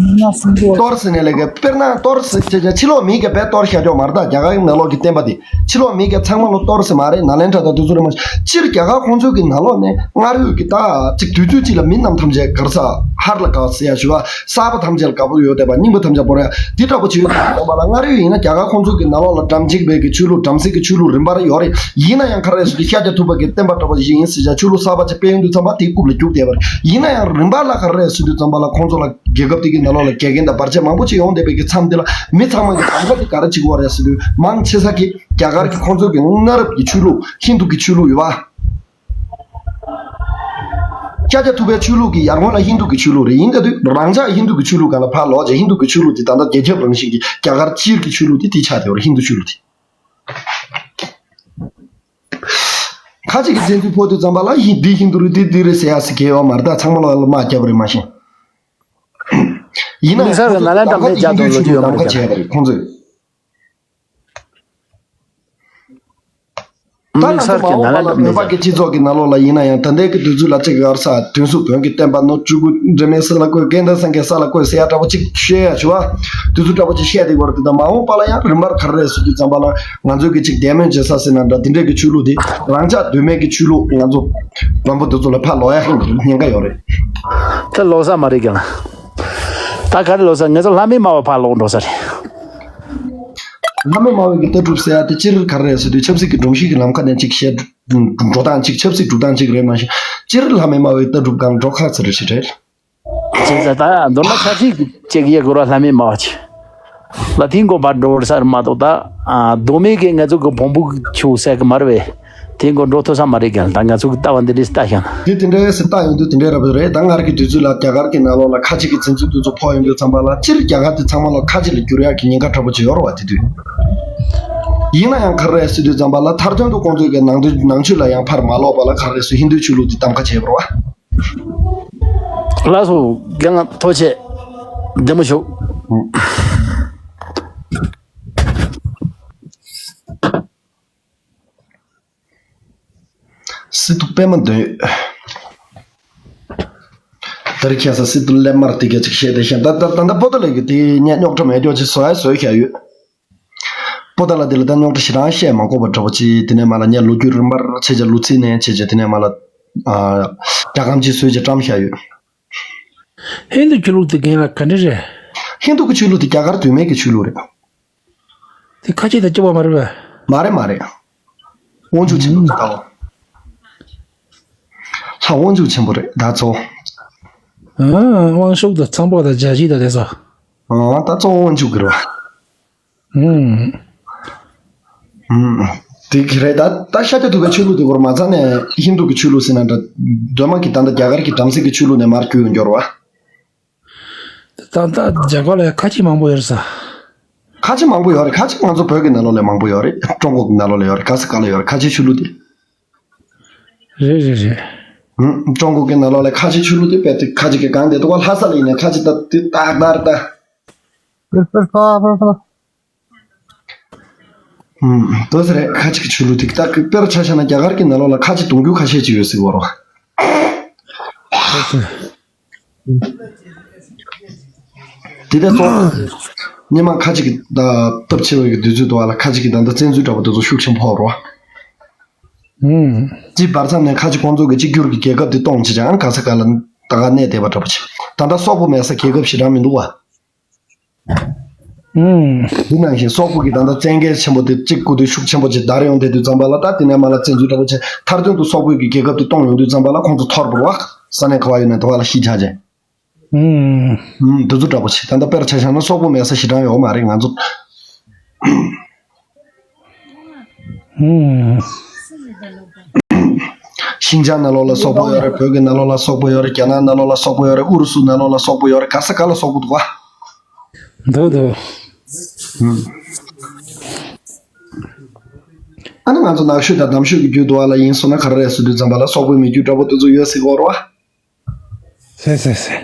གཏོར་ཟེར་ནས་ལས་ཀ་དཔེར་ན་གཏོར་ཟེར་བྱས་བྱས་ཕྱི་ལོགས་མི་གི་བས་གཏོར་བཞག་ཆོག་མ་རེད། ད་རྒྱ་གར་གི་ནང་ལོགས་ཀྱི་བསྟན་པ་དེ། ཕྱི་ལོགས་མི་སྒེར་ཚང་མ་ལོ་གཏོར་ཟེར་མ་རེད། ནཱ་ལེནྡྲ་དང་དེ་ཚོ་རེད་མ་གཏོགས། སྤྱིར་རྒྱ་གར་ཁོང་ཚོའི་གི་ནང་ལོགས་ནས་སྔར་ཡོད་ཀྱི་ད་ཅིག་དུས་ཚོད་ཅིག་ལ་མི་རྣམས་ཐམས་ཅད་ག་རེ་ཟ་ཧར་ལ་དགའ་ཟེར་ཡ་ཞུ་བ། གསར་པ་ཐམས་ཅད་ལ་དགའ་པོ་ཡོད་བསྡད་པ། རྙིང་པ་ཐམས་ཅད་བོར་ཡ་འདི་འདྲ་པོ་བྱེད་ཡོད་དེ་ལྟ་བ་ལ། སྔར་ཡོད་ཡིན་ན་རྒྱ་གར་ཁོང་ཚོའི་གི་ནང་ལོགས་ལ་བྲམ་ཟེ་བའི་གི་ཆོས་ལུགས། བྲམ་ཟེ་གི་ཆོས་ལུགས་རིམ་པར་ཡོད་རེད། ཡིན་ན་ཡང་ག་རེ་ཟེར་དུས་ཤཱཀྱ་ཐུབ་པ་གི་བསྟན་པ་འདྲ་པོ་ཞིག་ཡིན་ཟེར་བྱ་ཆོས་ལུགས་གསར་པ་ཅིག་སྤེལ་ཡོང་དུས་ཙམ་པ་དེའི་རྐུབ་ལ་རྒྱུག་བསྡད་པ་རེད། ཡིན་ན་ཡང་རིམ་པ་ལ་ག་རེ་ཟེར་དུས་ཙམ་པ་ལ་ཁོང་ཚོ་ལ་རྒྱལ་ཁབ་དེ་གི་ནང་ལོགས་ལ་འགལ་རྐྱེན་དང་བར་ཆད་མང་པོ་ཅིག་ཡོང་བསྡད་པའི་གི་མཚམས་དེ་ལ་མི་ཚང་མ་གི་གདམ་ག་དེ་ག་རེ་བྱེད་དགོས་རེད་ཟེར་དུས། མང་ཆེ་ས་གི་རྒྱ་གར་གྱི་ཁོང་ཚོ་གི་གནའ་རབས་ཀྱི་ཆོས་ལུགས་ཧིན་དུ་གི་ཆོས་ལུགས་ཡོད་པ། ཤཱཀྱ་ཐུབ་པའི་ཆོས་ལུགས་ཀྱི་ཡར་སྔོན་ལ་ཧིན་དུ་གི་ཆོས་ལུགས་རེད། ཡིན་ད་དུས་རང་ཅག་ཧིན་དུ་གི་ཆོས་ལུགས་སྒང་ལ་ཕར་ལོག་བྱས། ཧིན་དུ་གི་ཆོས་ལུགས་དེ་ད་ལྟ་རྒྱལ་ཁབ་རང་བཞིན་གྱི་རྒྱ་གར་སྤྱིར་གྱི་ཆོས་ལུགས་དེ་དེ་ཆགས་བསྡད་པ་རེད། ཧིན་དུ་ཆོས་ལུགས་དེ། ཁ་ཅིག་གིས་བཙན་འཛུལ་ཕོག་དུས་ཙམ་པ་ལ་ཧིན་འདི་ཧིན་དུ་རེད། འདི་འདི་རེད་ཟེར་ཡ་ཟེར་གྱི་ཡོད་མ་རེད། ད་ཚང་མ་ལ་དམག་བརྒྱབ་པ་རེད་མ་གཞི། ཡིན་ན་ཡང་དམིགས་བསལ་གྱི་ཁོང་ཚོས་ནཱ་ལེནྡྲ་གདམ་ག་མེད་རྒྱག་དེ་ཡིན་དུས་ཆོས་ལུགས་གདམ་ག་བྱས་པ་རེད་ཁོང་ཚོས། ད་ང་ཚོ་མ་འོངས་པ་ལ་བོད་པ་གི་སྤྱི་ཚོགས་ཀྱི་ནང་ལོགས་ལ་ཡིན་ན་ཡང་ད་ལྟའི་གི་དུས་ཚོད་ལ་ཅིག་ག་རེ་ཟ། དོན་གཟུགས་བོན་གྱི་བསྟན་པ་ནོར་སྤྲུལ་སྐུ་འདྲེ་མའི་ས་ལ་བཀོད། སྐལ་ལྡན་སངས་རྒྱས་ས་ལ་བཀོད་ཟེར་ཡ་འདྲ་པོ་ཅིག་བཤད་ཡ་ཞུ་བ། དུས་ཚོད་འདྲ་པོ་ཅིག་བཤད་བསྡད་ཡོད་རེད། དེ་ད་མ་འོངས་པ་ལ་ཡང་རིམ་པར་ག་རེ་རེད་ཟེར་དུས་ཙམ་པ་ལ་ང་ཚོའི་གི་ཅིག་དད་མོས་བྱེད་ས་ཟེར་ན་འདྲ། དེ་འདྲའི་གི་ཆོས་ལུགས་དེ་རང་ཅག་གདོད་མའི་གི་ཆོས་ལུགས་ང་ཚོ་བོན་པོ་དེ་ཚོ་ལ་ཕར་ལོག་ཡ་ཉེན་ཁ་ཡོད་རེད། ད་ལོག་ས་མ་རེད་ཀྱང་། ད་ག་རེ་ལོག་ས། ང་ཚོ་ལྷ་མིའི་སྨྲ་བ་ཕར་ལོག་འགྲོ་ས་རེད། ལྷ་མིའི་སྨྲ་བའི་གི་ལྟ་གྲུབ་ཟེར་ཡ་དེ་སྤྱིར་ག་རེ་རེད་ཟེར་དུས་ཆབ་སྲིད་ཀྱི་སྒྲོམ་གཞི་གི་ལམ་ཁ་ནས་ཅིག་བཤད། འགྲོ་སྟངས་གཅིག་ཆབ་སྲིད་སྒྲུབ་སྟངས་གཅིག་རེད་མ་གཞི། སྤྱིར་ལྷ་མེད་སྨྲ་བའི་ལྟ་གྲུབ་སྒང་འགྲོ་ཁག་ཚ་རེད་ཞེས་རེད། བྱས་ཙང་ད་མདོར་ན་ཆབ་སྲིད་ཅིག་ཡེ་དགོས་ར་ལྷ་མེད་སྨྲ་བ་ཅིག་ལ་དེ་མགོ་བར་འགྲོ་བར་ས་རེད་མ་གཏོགས། ད་མདོ་སྨད་ཀྱི་ང་ཚོ་གི་བོན་པོ་ཆུ་ཟེར་གི་མ་རེད་པས། དེ་མགོ་འགྲོ་ཐུབ་ས་མ་རེད་ཀྱང་། ད་ང་ཚོ་གི་ལྟ་བ་འདི་འདྲས་ལྟ་ཤག་ན། དེ་དེ་འདྲས་སེ་ལྟ་ཡོང་དུས་དེ་འདྲས་ར་བ་རེད། ད་སྔར་གྱི་དུས་ཚོད་ལ་རྒྱ་གར་གྱི་ནང་ལོགས་ལ་ཁ་ཆེ་གི་བཙན་འཛུལ་དེ་ཚོ་ཕོག་ཡོང་དུས་ཙམ་པ་ལ། སྤྱིར་རྒྱ་གར་དེ་ཚང་མ་ལ་ཁ་ཆེ་ལ་བསྒྱུར་ཡག་གི་ཉེན་ཁ་འདྲ་པོ་ཅིག་ཡོད་རེད་བ། དེ་དུས་ཡིན་ན་ཡང་ག་རེ་རེད་ཟེར་དུས་ཙམ་པ་ལ། མཐར་དོན་དུ་ཁོང་ཚོས་ཀྱི་ནང་དོན་ནང་ཆོས་ལ་ཡང་ཕར་མ་ལོག་པ་ལ་ག་རེ་རེད་ཟེར། ཧིན་རྡུ་ཆོས་ལུགས་དེ་གདམ་ཁ་བྱས་པ་རེད་བ། ལགས་སོ། རྒན་ལགས་ཐུགས་རྗེ་ཆེ། བདེ་མོ་བཞུགས། སི་ཏུ་པད་མ་འདོན་ཡོད། ད་རེས་ཁ་སང་སི་ཏུ་ཀླད་དམར་དེ་ག་ཅིག་བཤད་བསྡད་ཤག་ད་ད་ད་ལྟ་པོ་ཏཱ་ལ་གི་དེ་ངས་རྙོག་དྲ་མེད་ཀྱོག་ཅིག་བཟོ་ཡ་བཟོས་བཞག་ཡོད། པོ་ཏཱ་ལ་དེ་ལ་ད་རྙོག་དྲ་ཞེ་དྲག་བཤད་མ་དགོས་པ་འདྲ་པོ་ཅིག་དེ་ནས་མར་ལ་ངས་ལོ་རྒྱུས་རིམ་པར་བྱས་བྱས། ལོ་ཚིགས་ནས་བྱས་བྱས། དེ་ནས་མར་ལ་ཨ་རྒྱ་སྒམ་ཅིག་བཟོས་བྱས་བཀྲམ་བཞག་ཡོད། ཧིན་རྡུ་ཆོས་ལུགས་དེ་རྒན་ལགས་ག་འདྲ་རེད། ཧིན་རྡུ་གི་ཆོས་ལུགས་དེ་རྒྱ་གར་དུས་མེད་ཀྱི་ཆོས་ལུགས་རེད། དེ་ཁ་ཆེ་དང་སྐྱོ་བ་མ་རེད་པས། མ་རེད་མ་རེད། དབང་ཕྱུག་ཆེན་པོ་གི་ལྟ་བ། ལྷ་དབང་ཕྱུག་ཆེན་པོ་རེད་ད་གཙོ་བོ། ཨ། དབང་ཕྱུག་དང་ཚངས་པ་དང་བརྒྱ་བྱིན་དང་དེ་ཚོ། ཨ། ད་གཙོ་བོ་དབང་ཕྱུག་གི་རེད་བ། ཨུམ། ཨུམ། དེ་གི་རེད། ད་ད་ཤཱཀྱ་ཐུབ་པའི་ཆོས་ལུགས་དེ་བོར་མ་ཚང་ནས་ཧིན་རྡུ་གི་ཆོས་ལུགས་ཟེར་ན་འདྲ། གདོད་མ་གི་ད་ལྟ་རྒྱ་གར་གྱི་བྲམ་ཟེ་གི་ཆོས་ལུགས་ནས་མར་བརྒྱུད་ཡོང་འགྱུར་བ། ད་ལྟ་རྒྱ་གར་ལ་ཁ་ཆེ་མང་པོ་ཡོད་ས། ཁ་ཆེ་མང་པོ་ཡོད་རེད། ཁ་ཆེ་ང་ཚོ་བོད་ཀྱི་ནང་ལོགས་ལ་མང་པོ་ཡོད་རེད། ཀྲུང་གོ་གི་ནང་ལོགས་ལ་ཡོད་རེད། ག་ས་ག་ལ་ཡོད་རེད། ཁ་ཆེ་ཆོས་ལུགས་དེ། རེད་རེད་རེད། ཧུམ། ཀྲུང་གོ་གི་ནང་ལོགས་ལ་ཁ་ཆེ་ཆོས་ལུགས་དེ་དཔེ་དེ་ཁ་ཆེ་གི་གང་དེ་ཏོ་བ་ལྷ་ས་ལ་ཡིན་ནའི་ཁ་ཆེ་ད་དེ་ཏག་ཏག་རེད་ད། ཧུམ། དོ་ཟེར་རེད། ཁ་ཆེ་གི་ཆོས་ལུགས་དེ་ད་དཔེར་ཆ་བཞག་ན་རྒྱ་གར་གྱི་ནང་ལོགས་ལ་ཁ་ཆེ་གདུང་རྒྱུད་ཁ་ཤས་ཅིག་ཡོད་སྲིད་པ་རེད། དེ་ལྟར་སོང་། སྔོན་མ་ཁ་ཅིག་གི་ད་སྟབས་ཆེ་བའི་གི་དུས་ཚོད་དུ་བ་ལ་ཁ་ཅིག་གི་ད་ལྟ་བཙན་འཛུལ་འདྲ་པོ་དེ་ཚོ་ཤུགས་ཆེན་པོ་རོ། ཧུམ། སྤྱི་བར་མཚམས་ནས་ཁ་ཅིག་ཁོང་ཚོ་གི་གཅིག་གྱུར་གྱི་རྒྱལ་ཁབ་དེ་སྟོང་བྱེད་ཅང་ག་ས་ག་ལ་ད་ག་གནས་བསྡད་པ་འདྲ་པོ་ཅིག་ད་ལྟ་སོག་པོ་མེད་ས་རྒྱལ་ཁབ་ཞེ་དྲག་མི་འདུག་བ། ཧུམ། དེ་ནང་བཞིན་སོག་པོ་གི་ད་ལྟ་བཙན་རྒྱལ་ཆེན་པོ་དེ་གཅིག་སྐུ་དུས་ཤུགས་ཆེན་པོ་ཅིག་དར་ཡོང་བསྡད་དུས་ཙམ་པ་ལ། ད་དེ་ནས་མ་ལ་བཙན་འཛུལ་འདྲ་པོ་བྱས། མཐར་དོན་དུ་སོག་པོའི་གི་རྒྱལ་ཁབ་དེ་སྟོང་ཡོང་དུས་ཙམ་པ་ལ་ཁོང་ཚོ་ཐོར་བུར་བ་ས་གནས་ག་བ་ཡོད་ན་དེ་བ་ལ་ཤི་ཆ་ཅན། ཨུམ། ཨུམ། འདི་ཚོ་འདྲ་པོ་ཆེ། ད་ལྟ་དཔེར་ཆ་བཞག་ན་སོག་པོ་མེད་ས་ཞེ་དྲག་ཡོད་མ་རེད། ང་ཚོ་ཨུམ། ཤིན་ཅང་ནང་ལོགས་ལ་སོག་པོ་ཡོད་རེད། བོད་ཀྱི་ནང་ལོགས་ལ་སོག་པོ་ཡོད་རེད། རྒྱ་ནག་ནང་ལོགས་ལ་སོག་པོ་ཡོད་རེད། ཨུ་རུ་སུ་ནང་ལོགས་ལ་སོག་པོ་ཡོད་རེད། ག་ས་ག་ལ་སོག་པོ་འདུག་ག་འདུག་འདུག་ཨུམ། ཨ་ནི་ང་ཚོ་ནག་ཤོད་དང་འདམ་ཤོད་ཀྱི་རྒྱུད་དུ་བ་ལ་ཡིན་སོང་ན་ག་རེ་རེད་ཟེར་དུས་ཙམ་པ་ལ་སོག་པོའི་མི་རྒྱུད་འདྲ་པོ་དེ་ཚོ་ཡོད་སྲིད་ཀྱི་ཡོད་རེད་བ། སེ་སེ་སེ།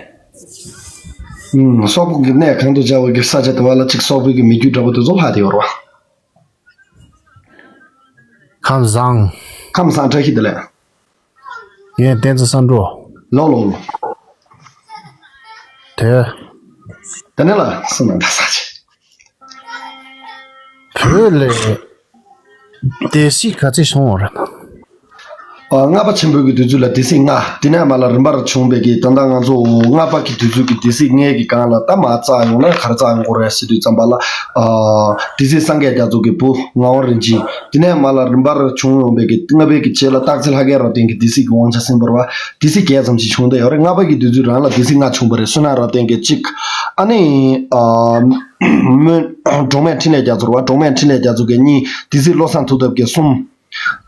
ཨུམ། སོག་པོ་གི་གནས་གང་དུ་བྱ་བ་གི་ས་ཆ་དུ་བ་ལ་ཅིག་སོག་པོའི་གི་མི་རྒྱུད་འདྲ་པོ་དེ་ཚོ་ལྷག་དེ་ཡོད་རེད་བ། ཁམས་བཟང་། ཁམས་བཟང་། བཀྲ་ཤིས་བདེ་ལེགས། ངས་བསྟན་འཛིན་བསམ་འགྲུབ། ལོ་ལོ་ལོ། དེ། དེ་ནས་ལ་སུ་ནང་ད་ས་ཆེ། བོད་ལ་སྡེ་སྲིད་ག་ཚད་བྱུང་བ་རེད་ན། ཨ། ལྔ་པ་ཆེན་པོའི་གི་དུས་ཚོད་ལ་སྡེ་སྲིད་ལྔ། དེ་ནས་མ་ལ་རིམ་པར་བྱུང་བའི་གི་ད་ལྟ་ང་ཚོ་ལྔ་པ་གི་དུས་ཚོད་ཀྱི་སྡེ་སྲིད་ལྔའི་གི་སྒང་ལ་ད་མ་རྩ་ཡོང་ན་ག་རེ་རྩ་ཡོང་དགོས་རེད་ཟེར་དུས་ཙམ་པ་ལ། ཨ། སྡེ་སྲིད་སངས་རྒྱས་རྒྱ་མཚོ་གི་བུ་ངག་དབང་རིན་ཆེན། དེ་ནས་མ་ལ་རིམ་པར་བྱུང་ཡོང་བའི་གི་ལྔ་པའི་གི་རྗེས་ལ་སྟག་རྩེ་ལྷ་སྐལ་རབ་བརྟན་གྱི་སྡེ་སྲིད་ཀྱི་དབང་ཆ་ཟིན་པ་རེད་བ། སྡེ་སྲིད་བརྒྱད་ཙམ་ཞིག་བྱུང་བསྡད་ཡོད་རེད། ལྔ་པ་གི་དུས་ཚོད་རང་ལ་སྡེ་སྲིད་ལྔ་བྱུང་བ་རེད། བསོད་ནམས་རབ་བརྟན་གྱི་གཅིག་ཨ་ནི། ཨ། མོན། འབྲོག་སྨད་འཕྲིན་ལས་རྒྱ་མཚོ་རེད་བ། འབྲོག་སྨད་འཕྲིན་ལས་རྒྱ་མཚོ་གི་གཉིས། སྡེ་སྲིད་བློ་བཟང་མཐུ་ཐབས་ཀྱི་གསུམ།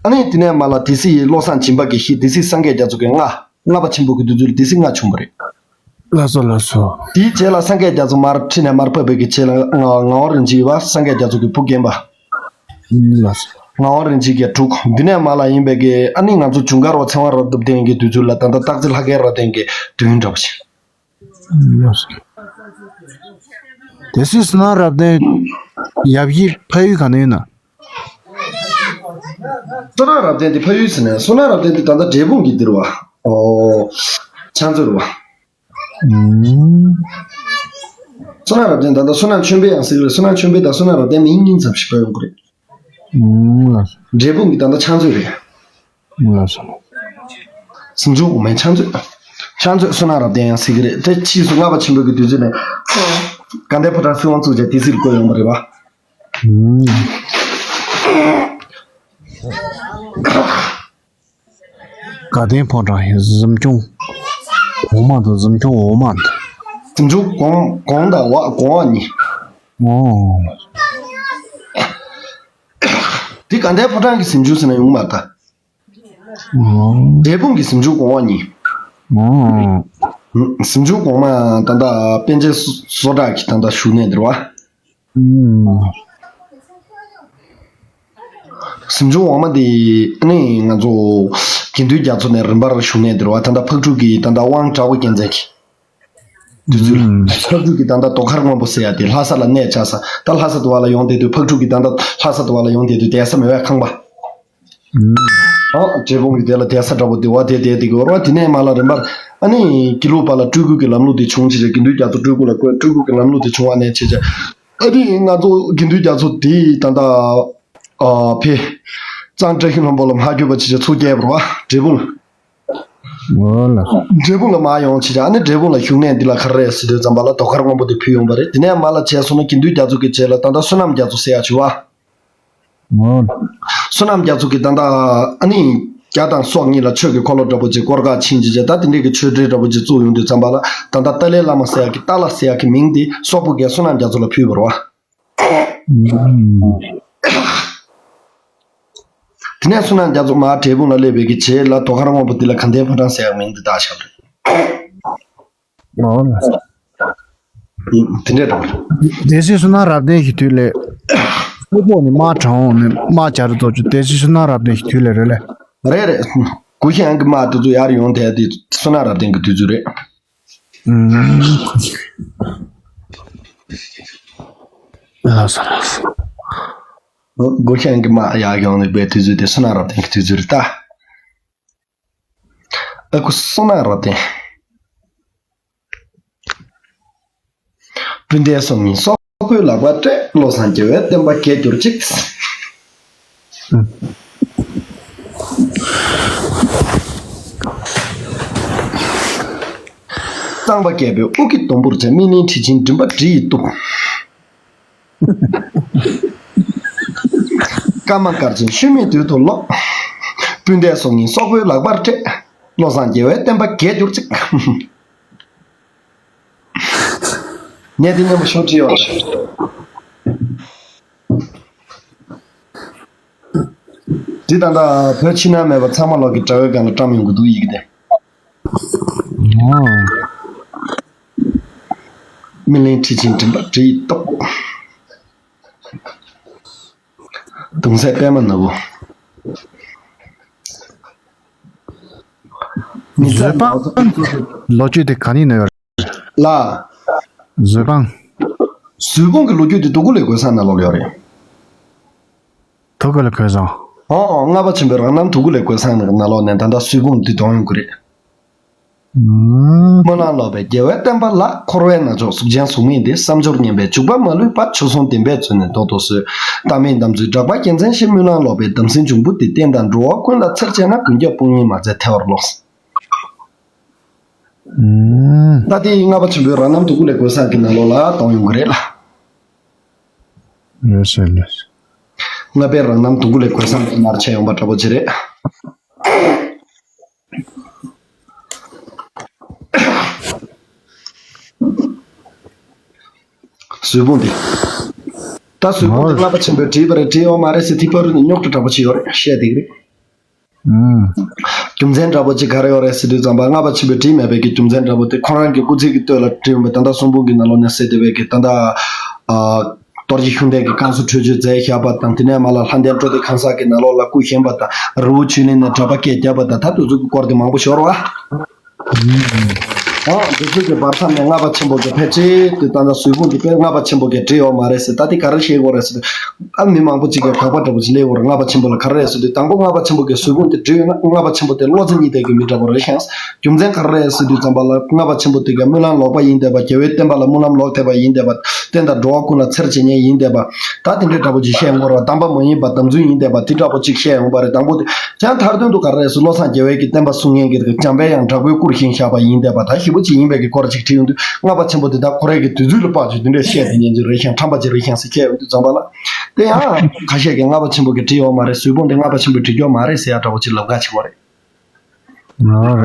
ཨ་ནི་དེ་ནས་མ་ལ་སྡེ་སྲིད་བློ་བཟང་སྦྱིན་པ་གི་བཞི། སྡེ་སྲིད་སངས་རྒྱས་རྒྱ་མཚོ་གི་ལྔ། ལྔ་པ་ཆེན་པོ་གི་དུས་ཚོད་ལ་སྡེ་སྲིད་ལྔ་བྱུང་བ་རེད། ལགས་སོ་ལགས་སོ། དེའི་རྗེས་ལ་སངས་རྒྱས་རྒྱ་མཚོ་མར་ཁྲི་ནས་མར་ཕབ་པའི་གི་རྗེས་ལ་ང་ངག་དབང་རིན་ཆེན་ཡོད་བ། སངས་རྒྱས་རྒྱ་མཚོ་གི་བུ་རྒན་པ། ལགས་སོ། ངག་དབང་རིན་ཆེན་གྱི་དྲུག་འདི་ནས་མ་ལ་ཡིན་པའི་གི་ཨ་ནི་ང་ཚོ་ཇུན་གར་བ་ཚེ་དབང་རབ་རྟབ་བརྟན་གྱི་དུས་ཚོད་ལ་ད་ལྟ་སྟག་རྩེ་ལྷ་སྐལ་རབ་བརྟན་གྱི་དུས་ཡུན་འདྲ་པོ་ཞིག་ལགས་སོ། སྡེ་སྲིད་བསོད་ནམས་རབ་བརྟན་ཡབ་ཡིག་ཕ་ཡུལ་ག་ནས་ཡིན་ན། བསོད་ནམས་རབ་བརྟན་དེ་ཕ་ཡུལ་ཟེར་ནས། བསོད་ནམས་རབ་བརྟན་དེ་ད་ལྟ་འབྲས་སྤུངས་ཀྱི་འདིར་བ། ཨོ། ཕྱག་མཛོད་རུ་བ། ཨུམ། བསོད་ནམས་རབ་བརྟན་ད་ལྟ་བསོད་ནམས་ཆོས་འཕེལ་ཡང་ཟེར་གི་རེད། བསོད་ནམས་ཆོས་འཕེལ་དང་བསོད་ནམས་རབ་བརྟན་མིང་གཉིས་ཙམ་ཞིག་པ་ཡོང་གི་རེད། ཨུམ། ལགས་སོ། འབྲས་སྤུངས་ཀྱི་ད་ལྟ་ཕྱག་མཛོད་རེད། ལགས་སོ། སུམ་ཅུ་འོག་མའི་ཕྱག་མཛོད། ཕྱག་མཛོད་བསོད་ནམས་རབ་བརྟན་ཡང་ཟེར་གི་རེད། དེ་ཕྱིས་སུ་ལྔ་པ་ཆེན་པོ་གི་དུས་ཚོད་ནས་དགའ་ལྡན་ཕོ་བྲང་སྲིད་དབང་བཙུགས་བྱས་སྡེ་སྲིད་བསྐོས་ཡོང་བ་རེད་བ། ཨུམ། དགའ་ལྡན་ཕོ་བྲང་ཡིན། གཟིམ་ཆུང་འོག་མ་དང་གཟིམ་ཆུང་འོག་མ་དང་། གཟིམ་ཆུང་གོང་གོང་དང་འོག་གོང་འོག་གཉིས། ཨོ། དེ་དགའ་ལྡན་ཕོ་བྲང་གི་གཟིམ་ཆུང་ཟེར་ན་ཡོང་མ་ད། ཨོ། འབྲས་སྤུངས་ཀྱི་གཟིམ་ཆུང་གོང་འོག་གཉིས། ཨོ། གཟིམ་ཆུང་གོང་མ་ད་ལྟ་པཎ་ཆེན་བསོད་གྲགས་ཀྱི་ད་ལྟ་བཞུགས་གནས་འདིར་བ། ཨུམ། གཟིམ་ཆུང་འོག་མ་དེ་ནི་ང་ཚོ་དགེ་འདུན་རྒྱ་མཚོ་ནས་རིམ་པར་བཞུགས་གནས་འདིར་བ། ད་ལྟ་ཕག་གྲུ་གི་ད་ལྟ་དབང་དྲག་པོ་རྒྱལ་མཚན་གྱི་དུས་ཚོད། ཨུམ། ཕག་གྲུ་གི་ད་ལྟ་རྡོ་མཁར་སྔོན་པོ་ཟེར་ཡ་དེ་ལྷ་ས་ལ་གནས་བཅགས་ས། ད་ལྷ་ས་དུ་བ་ལ་ཡོང་བསྡད་དུས་ཕག་གྲུ་གི་ད་ལྟ་ལྷ་ས་དུ་བ་ལ་ཡོང་བསྡད་དུས་བསྡད་ས་མེད་པའི་ཁང་པ། ཨ། འབྲས་སྤུངས་ཀྱི་དེ་ལ་བསྡད་ས་འདྲ་པོ་དེ་བ་དེ་བསྡད་དེ་གི་བར་བ། དེ་ནས་མ་ལ་རིམ་པར་ཨ་ནི་དགེ་ལུགས་པ་ལ་སྤྲུལ་སྐུ་གི་ལམ་ལུགས་དེ་བྱུང་ཕྱིར། དགེ་འདུན་རྒྱ་མཚོ་སྤྲུལ་སྐུ་ལ་བསྐོས། སྤྲུལ་སྐུ་གི་ལམ་ལུགས་དེ་བྱུང་བ་ནས་བྱས་བྱས། ཨ་ནི་ང་ཚོ་དགེ་འདུན་རྒྱ་མཚོ་དེ་ད་ལྟ་ཨ་ཕེ་གཙང་བཀྲ་ཤིས་ལྷུན་པོ་ལ་མ་བསྐྱོད་པ་ཕྱིར་ཕྱིར་ཚུར་བསྐྱལ་བར་བ་འབྲས་སྤུངས་ལ། འོ་ལགས་སོ། འབྲས་སྤུངས་ལ་མ་ཡོང་ཕྱིར། ཨ་ནི་འབྲས་སྤུངས་ལ་བཞུགས་གནས་འདི་ལ་ག་རེ་རེད་ཟེར་དུས་ཙམ་པ་ལ་རྡོ་མཁར་སྔོན་པོ་དེ་ཕུལ་ཡོང་བ་རེད། དེ་ནས་མ་ལ་བྱས་སོང་ན་དགེ་འདུན་རྒྱ་མཚོ་གི་རྗེས་ལ་ད་ལྟ་བསོད་ནམས་རྒྱ་མཚོ་ཟེར་ཡ་བྱུང་བ། ཨོ། བསོད་ནམས་རྒྱ་མཚོ་གིས་ད་ལྟ་ཨ་ནི་རྒྱ་དང་སོག་གཉིས་ལ་ཆོས་ཀྱི་འཁོར་ལོ་འདྲ་པོ་ཅིག་བསྐོར་ག་ཕྱིན་ཅི་བྱས། ད་དེ་འདྲས་ཀྱི་ཆོས་འབྲེལ་འདྲ་པོ་ཅིག་བཙུགས་ཡོང་དུས་ཙམ་པ་ལ་ད་ལྟ་ཏཱ་ལའི་བླ་མ་ཟེར་ཡག་གི་ཏཱ་ལ་ཟེར་ཡག་གི་མིང་དེ་སོག་པོ་གིས་བསོད་ནམས་རྒྱ་མཚོ་ལ་ཕུལ་བ་རེད་བ། དེ་ནས་བསོད་ནམས་རྒྱ་མཚོ་མར་འབྲས་སྤུངས་ལ་སླེབས་པའི་གི་རྗེས་ལ་རྡོ་མཁར་སྔོན་པོ་འདི་ལ་དགའ་ལྡན་ཕོ་བྲང་ཟེར་ཡག་མིང་འདི་བཏགས་བཞག་པ་རེད། ཨོ་ལགས་སོ། དེ་འདྲས་འདྲ་བ་རེད། སྡེ་སྲིད་བསོད་ནམས་རབ་བརྟན་གྱི་དུས་ལས། སོག་པོ་ནི་དམག་དྲངས་འོང་ནས་དམག་རྒྱ་རེ་གཏོར་རྒྱུ་སྡེ་སྲིད་བསོད་ནམས་རབ་བརྟན་གྱི་དུས་ལས་རེད་ལས། རེད་རེད། གུ་ཤྲི་ཡང་གི་དམག་དེ་ཚོ་ཡར་ཡོང་དེ་དེ་བསོད་ནམས་རབ་བརྟན་གྱི་དུས་ཚོད་རེད། ཨུམ། ལགས་སོ་ལགས་སོ། གུ་ཤྲི་ཡང་གི་དམག་ཡར་ཡོང་ནས་པའི་དུས་ཚོད་དེ་བསོད་ནམས་རབ་བརྟན་གྱི་དུས་ཚོད་རེད་ད། ཨ་ཁུ་བསོད་ནམས་རབ་བརྟན། སྤུན་ཟླའི་སྲོག་སྙིང་སོག་པོའི་ལག་པར་སྤྲད། བློ་བཟང་རྒྱལ་བའི་བསྟན་པ་རྒྱས་གྱུར་ཅིག། གཙང་པ་རྒྱལ་པོའི་དབུ་སྐྱེས་སྡོང་པོར་བྱས། སྨིན་གླིང་མཁྲིས་ཆེན་མགྲིན་པ་གྲི་ཡིས་གཏུབས། ཀརྨ་དཀར་ཆེན་ཤུལ་མེད་དུས་སུ་ལོག། སྤུན་ཟླའི་སྲོག་སྙིང་སོག་པོའི་ལག་པར་སྤྲད། བློ་བཟང་རྒྱལ་བའི་བསྟན་པ་རྒྱས་གྱུར་ཅིག། གནས་འདི་མཉམ་པོ་ཤོག་བྲིས་ཡོད་རེད། འདི་ད་ལྟ་བོད་ཕྱི་ནང་མེད་པ་ཚང་མ་ལོག་གི་དྲ་བའི་སྒང་ལ་བཀྲམ་ཡོང་གི་འདུག་ཡི་གེ་དེ། སྨིན་གླིང་མཁྲིས་ཆེན་མགྲིན་པ་གྲི་ཡིས་གཏུབས། གདུང་སྲས་པད་མ་ནོར་བུ། ཉི་ཟེར་བཟོད་དཔང་ལོ་རྒྱུས་དེ་ག་ནས་ན་ཡོད་རེད། ལ། བཟོད་དཔང་། བཟོད་དཔང་གི་ལོ་རྒྱུས་དེ་དུ་ཀུ་ལེ་གོས་བཟང་ནང་ལོགས་ལ་ཡོད་རེད། དུ་ཀུ་ལེ་གོས་བཟང་། ཨོ་ཨོ། ལྔ་པ་ཆེན་པོའི་རང་རྣམ་དུ་ཀུ་ལེ་གོས་བཟང་ནང་ལོགས་ནས་ད་ལྟ་བཟོད་དཔང་འདི་གཏོང་ཡོང་གི་རེད། སྨོན་ལམ་ལོག་པའི་རྒྱལ་བའི་བསྟན་པ་ལ། འཁོར་བའི་ནག་ཕྱོགས་གཟུགས་ཅན་གཟུགས་མེད་འདི། བསམ་སྦྱོར་ངན་པས་འཇུག་པ་མ་ལུས་པ། ཆོས་སྲུང་བདེན་པས་རྩོད་ནས་ལྡོག་ཏུ་གསོལ། ལྟ་མིན་དམ་ཚུལ་གྲགས་པ་རྒྱལ་མཚན་ཞེས། སྨོན་ལམ་ལོག་པའི་དམ་སྲི་འབྱུང་པོ་འདི། བསྟན་དང་འགྲོ་བ་ཀུན་ལ་འཚེར་བྱེད་ན། མགོན་སྐྱབས་དཔུང་གཉེན་མ་མཛད་ཐལ་བར་རློགས། ད་དེ་ལྔ་པ་ཆེན་པོའི་རང་རྣམ་དུ་ཀུ་ལེ་གོས་བཟང་གི་ནང་ལོགས་ལ་གཏོང་ཡོང་གི་རེད་ལ། ལགས་སོ་ལགས་སོ། ལྔ་པའི་རང་རྣམ་དུ་ཀུ་ལེ་གོས་བཟང་གི་མར་ཆད་ཡོང་པ་འདྲ་པོ་ཅིག་རེད། བཟོད་དཔང་འདི། ད་བཟོད་དཔང་འདི་ལྔ་པ་ཆེན་པོས་བྲིས་པ་རེད་བྲིས་ཡོད་མ་རེད་ཟེར་དེ་པར་ནི་རྙོག་དྲ་འདྲ་པོ་ཅིག་ཡོད་རེད། བཤད་བསྡད་ཀྱི་རེད། ཨུམ། རྒྱུ་མཚན་འདྲ་པོ་ཅིག་ག་རེ་ཡོད་རེད་ཟེར་དུས་ཙམ་པ་ལྔ་པ་ཆེན་པོས་བྲིས་མེད་པའི་གི་རྒྱུ་མཚན་འདྲ་པོ་དེ་ཁོ་རང་གི་སྐུ་ཚེ་གི་སྟོད་ལ་བྲིས་ཡོང་བའི་ད་ལྟ་གསུང་འབུམ་གྱི་ནང་ལོགས་ནས་གསལ་བསྡད་པའི་གི་ད་ལྟ། ཨ། རྡོ་རྗེ་ཤུགས་ལྡན་གྱི་བསྐང་གསོ་ཁྲོ་ཆུ་མཛད་བཞག་པ་དང་དེ་ནས་མ་ལ་ལྷ་ལྡན་སྤྲོ་བདེ་གང་ཟག་གི་ནང་ལོགས་ལ་སྐུ་བཞེངས་པ་དང་རི་བོ་ཆོས་གླིང་ནས་གྲྭ་པ་སྐད་བརྒྱབ་པ་དང་ད་དུས་ཚོད་ཀྱི་སྐོར་དེ་མང་པོ་ཤོར་བ། ཨ། དུས་ཚོད་ཀྱི་བར་མཚམས་ནས་ལྔ་པ་ཆེན་པོ་གི་ཕལ་ཆེར་དེ་ད་ལྟ་བཟོད་དཔང་དེ་དཔེ་ལྔ་པ་ཆེན་པོ་གིས་བྲིས་ཡོད་མ་རེད་ཟེར། ད་དེ་ག་རེ་བཤད་དགོས་རེད་ཟེར་དུས། ཨ། མི་མང་པོ་ཅིག་གིས་དགག་པ་འདྲ་པོ་ཅིག་སླེབས་ཡོད་རེད། ལྔ་པ་ཆེན་པོ་ལ་ག་རེ་རེད་ཟེར་དུས་དང་པོ་ལྔ་པ་ཆེན་པོ་གིས་བཟོད་དཔང་དེ་བྲིས་ཡོད་ན་ལྔ་པ་ཆེན་པོ་དེ་བློ་རྩེ་གཉིས་ལྡན་གྱི་མི་འདྲ་པོ་རེད་ཤག་རྒྱུ་མཚན་ག་རེ་རེད་ཟེར་དུས་ཙམ་པ་ལ་ལྔ་པ་ཆེན་པོ་དེ་ག་སྨོན་ལམ་ལོག་པ་ཡིན་བསྡད་པ། རྒྱལ་བའི་བསྟན་པ་ལ་སྨོན་ལམ་ལོག་བསྡད་པ་ཡིན་བསྡད་པ། བསྟན་དང་འགྲོ་བ་ཀུན་ལ་འཚེར་བྱེད་མཁན་ཡིན་བསྡད་པ། ད་དེ་འདྲའི་འདྲ་པོ་ཅིག་བཤད་ཡོང་གི་རེད་པ། དམ་པ་མ་ཡིན་པ་དམ་ཚིག་ཡིན་བསྡད་པ་དེ་འདྲ་པོ་ཅིག་བཤད་ཡོང་པ་རེད། དང་པོ་དེ་ཀྱང་མཐར་དོན་དུ་ག་རེ་རེད་ཟེར་བློ་བཟང་རྒྱལ་བའི་གི་བསྟན་པ་སྲུང་མཁན་གྱི་འཇམ་དཔལ་དབྱངས་དྲག་པོའི་སྐུར་བཞེངས་བཞག་པ་ཡིན་བསྡད་པ། ད་ཞེ་པོ་ཅིག་ཡིན་པའི་གི་སྐོར་ཅིག་བྲིས་ཡོང་དུས་ལྔ་པ་ཆེན་པོ་དེ་ད་ཁོ་རའི་གི་དུས་ཚོད་ལ་དཔག་བྱས་དེ་འདྲ་བཤད་དེ་ཉན་རྒྱུ་རེད་ཤག་ཁྲམ་པ་ཅིག་རེད་ཤག་ཟེར་བཤད་ཡོང་དུས་ཙམ་པ་ལ། དེ་ཡང་ཁ་ཤས་ཀྱིས་ལྔ་པ་ཆེན་པོ་གིས་བྲིས་ཡོད་མ་རེད། བཟོད་དཔང་དེ་ལྔ་པ་ཆེན་པོས་བྲིས་ཡོད་མ་རེད་ཟེར་ཡ་འདྲ་པོ་ཅིག་ལབ་ཁ་ཆེ་བ་རེད། ཨོ།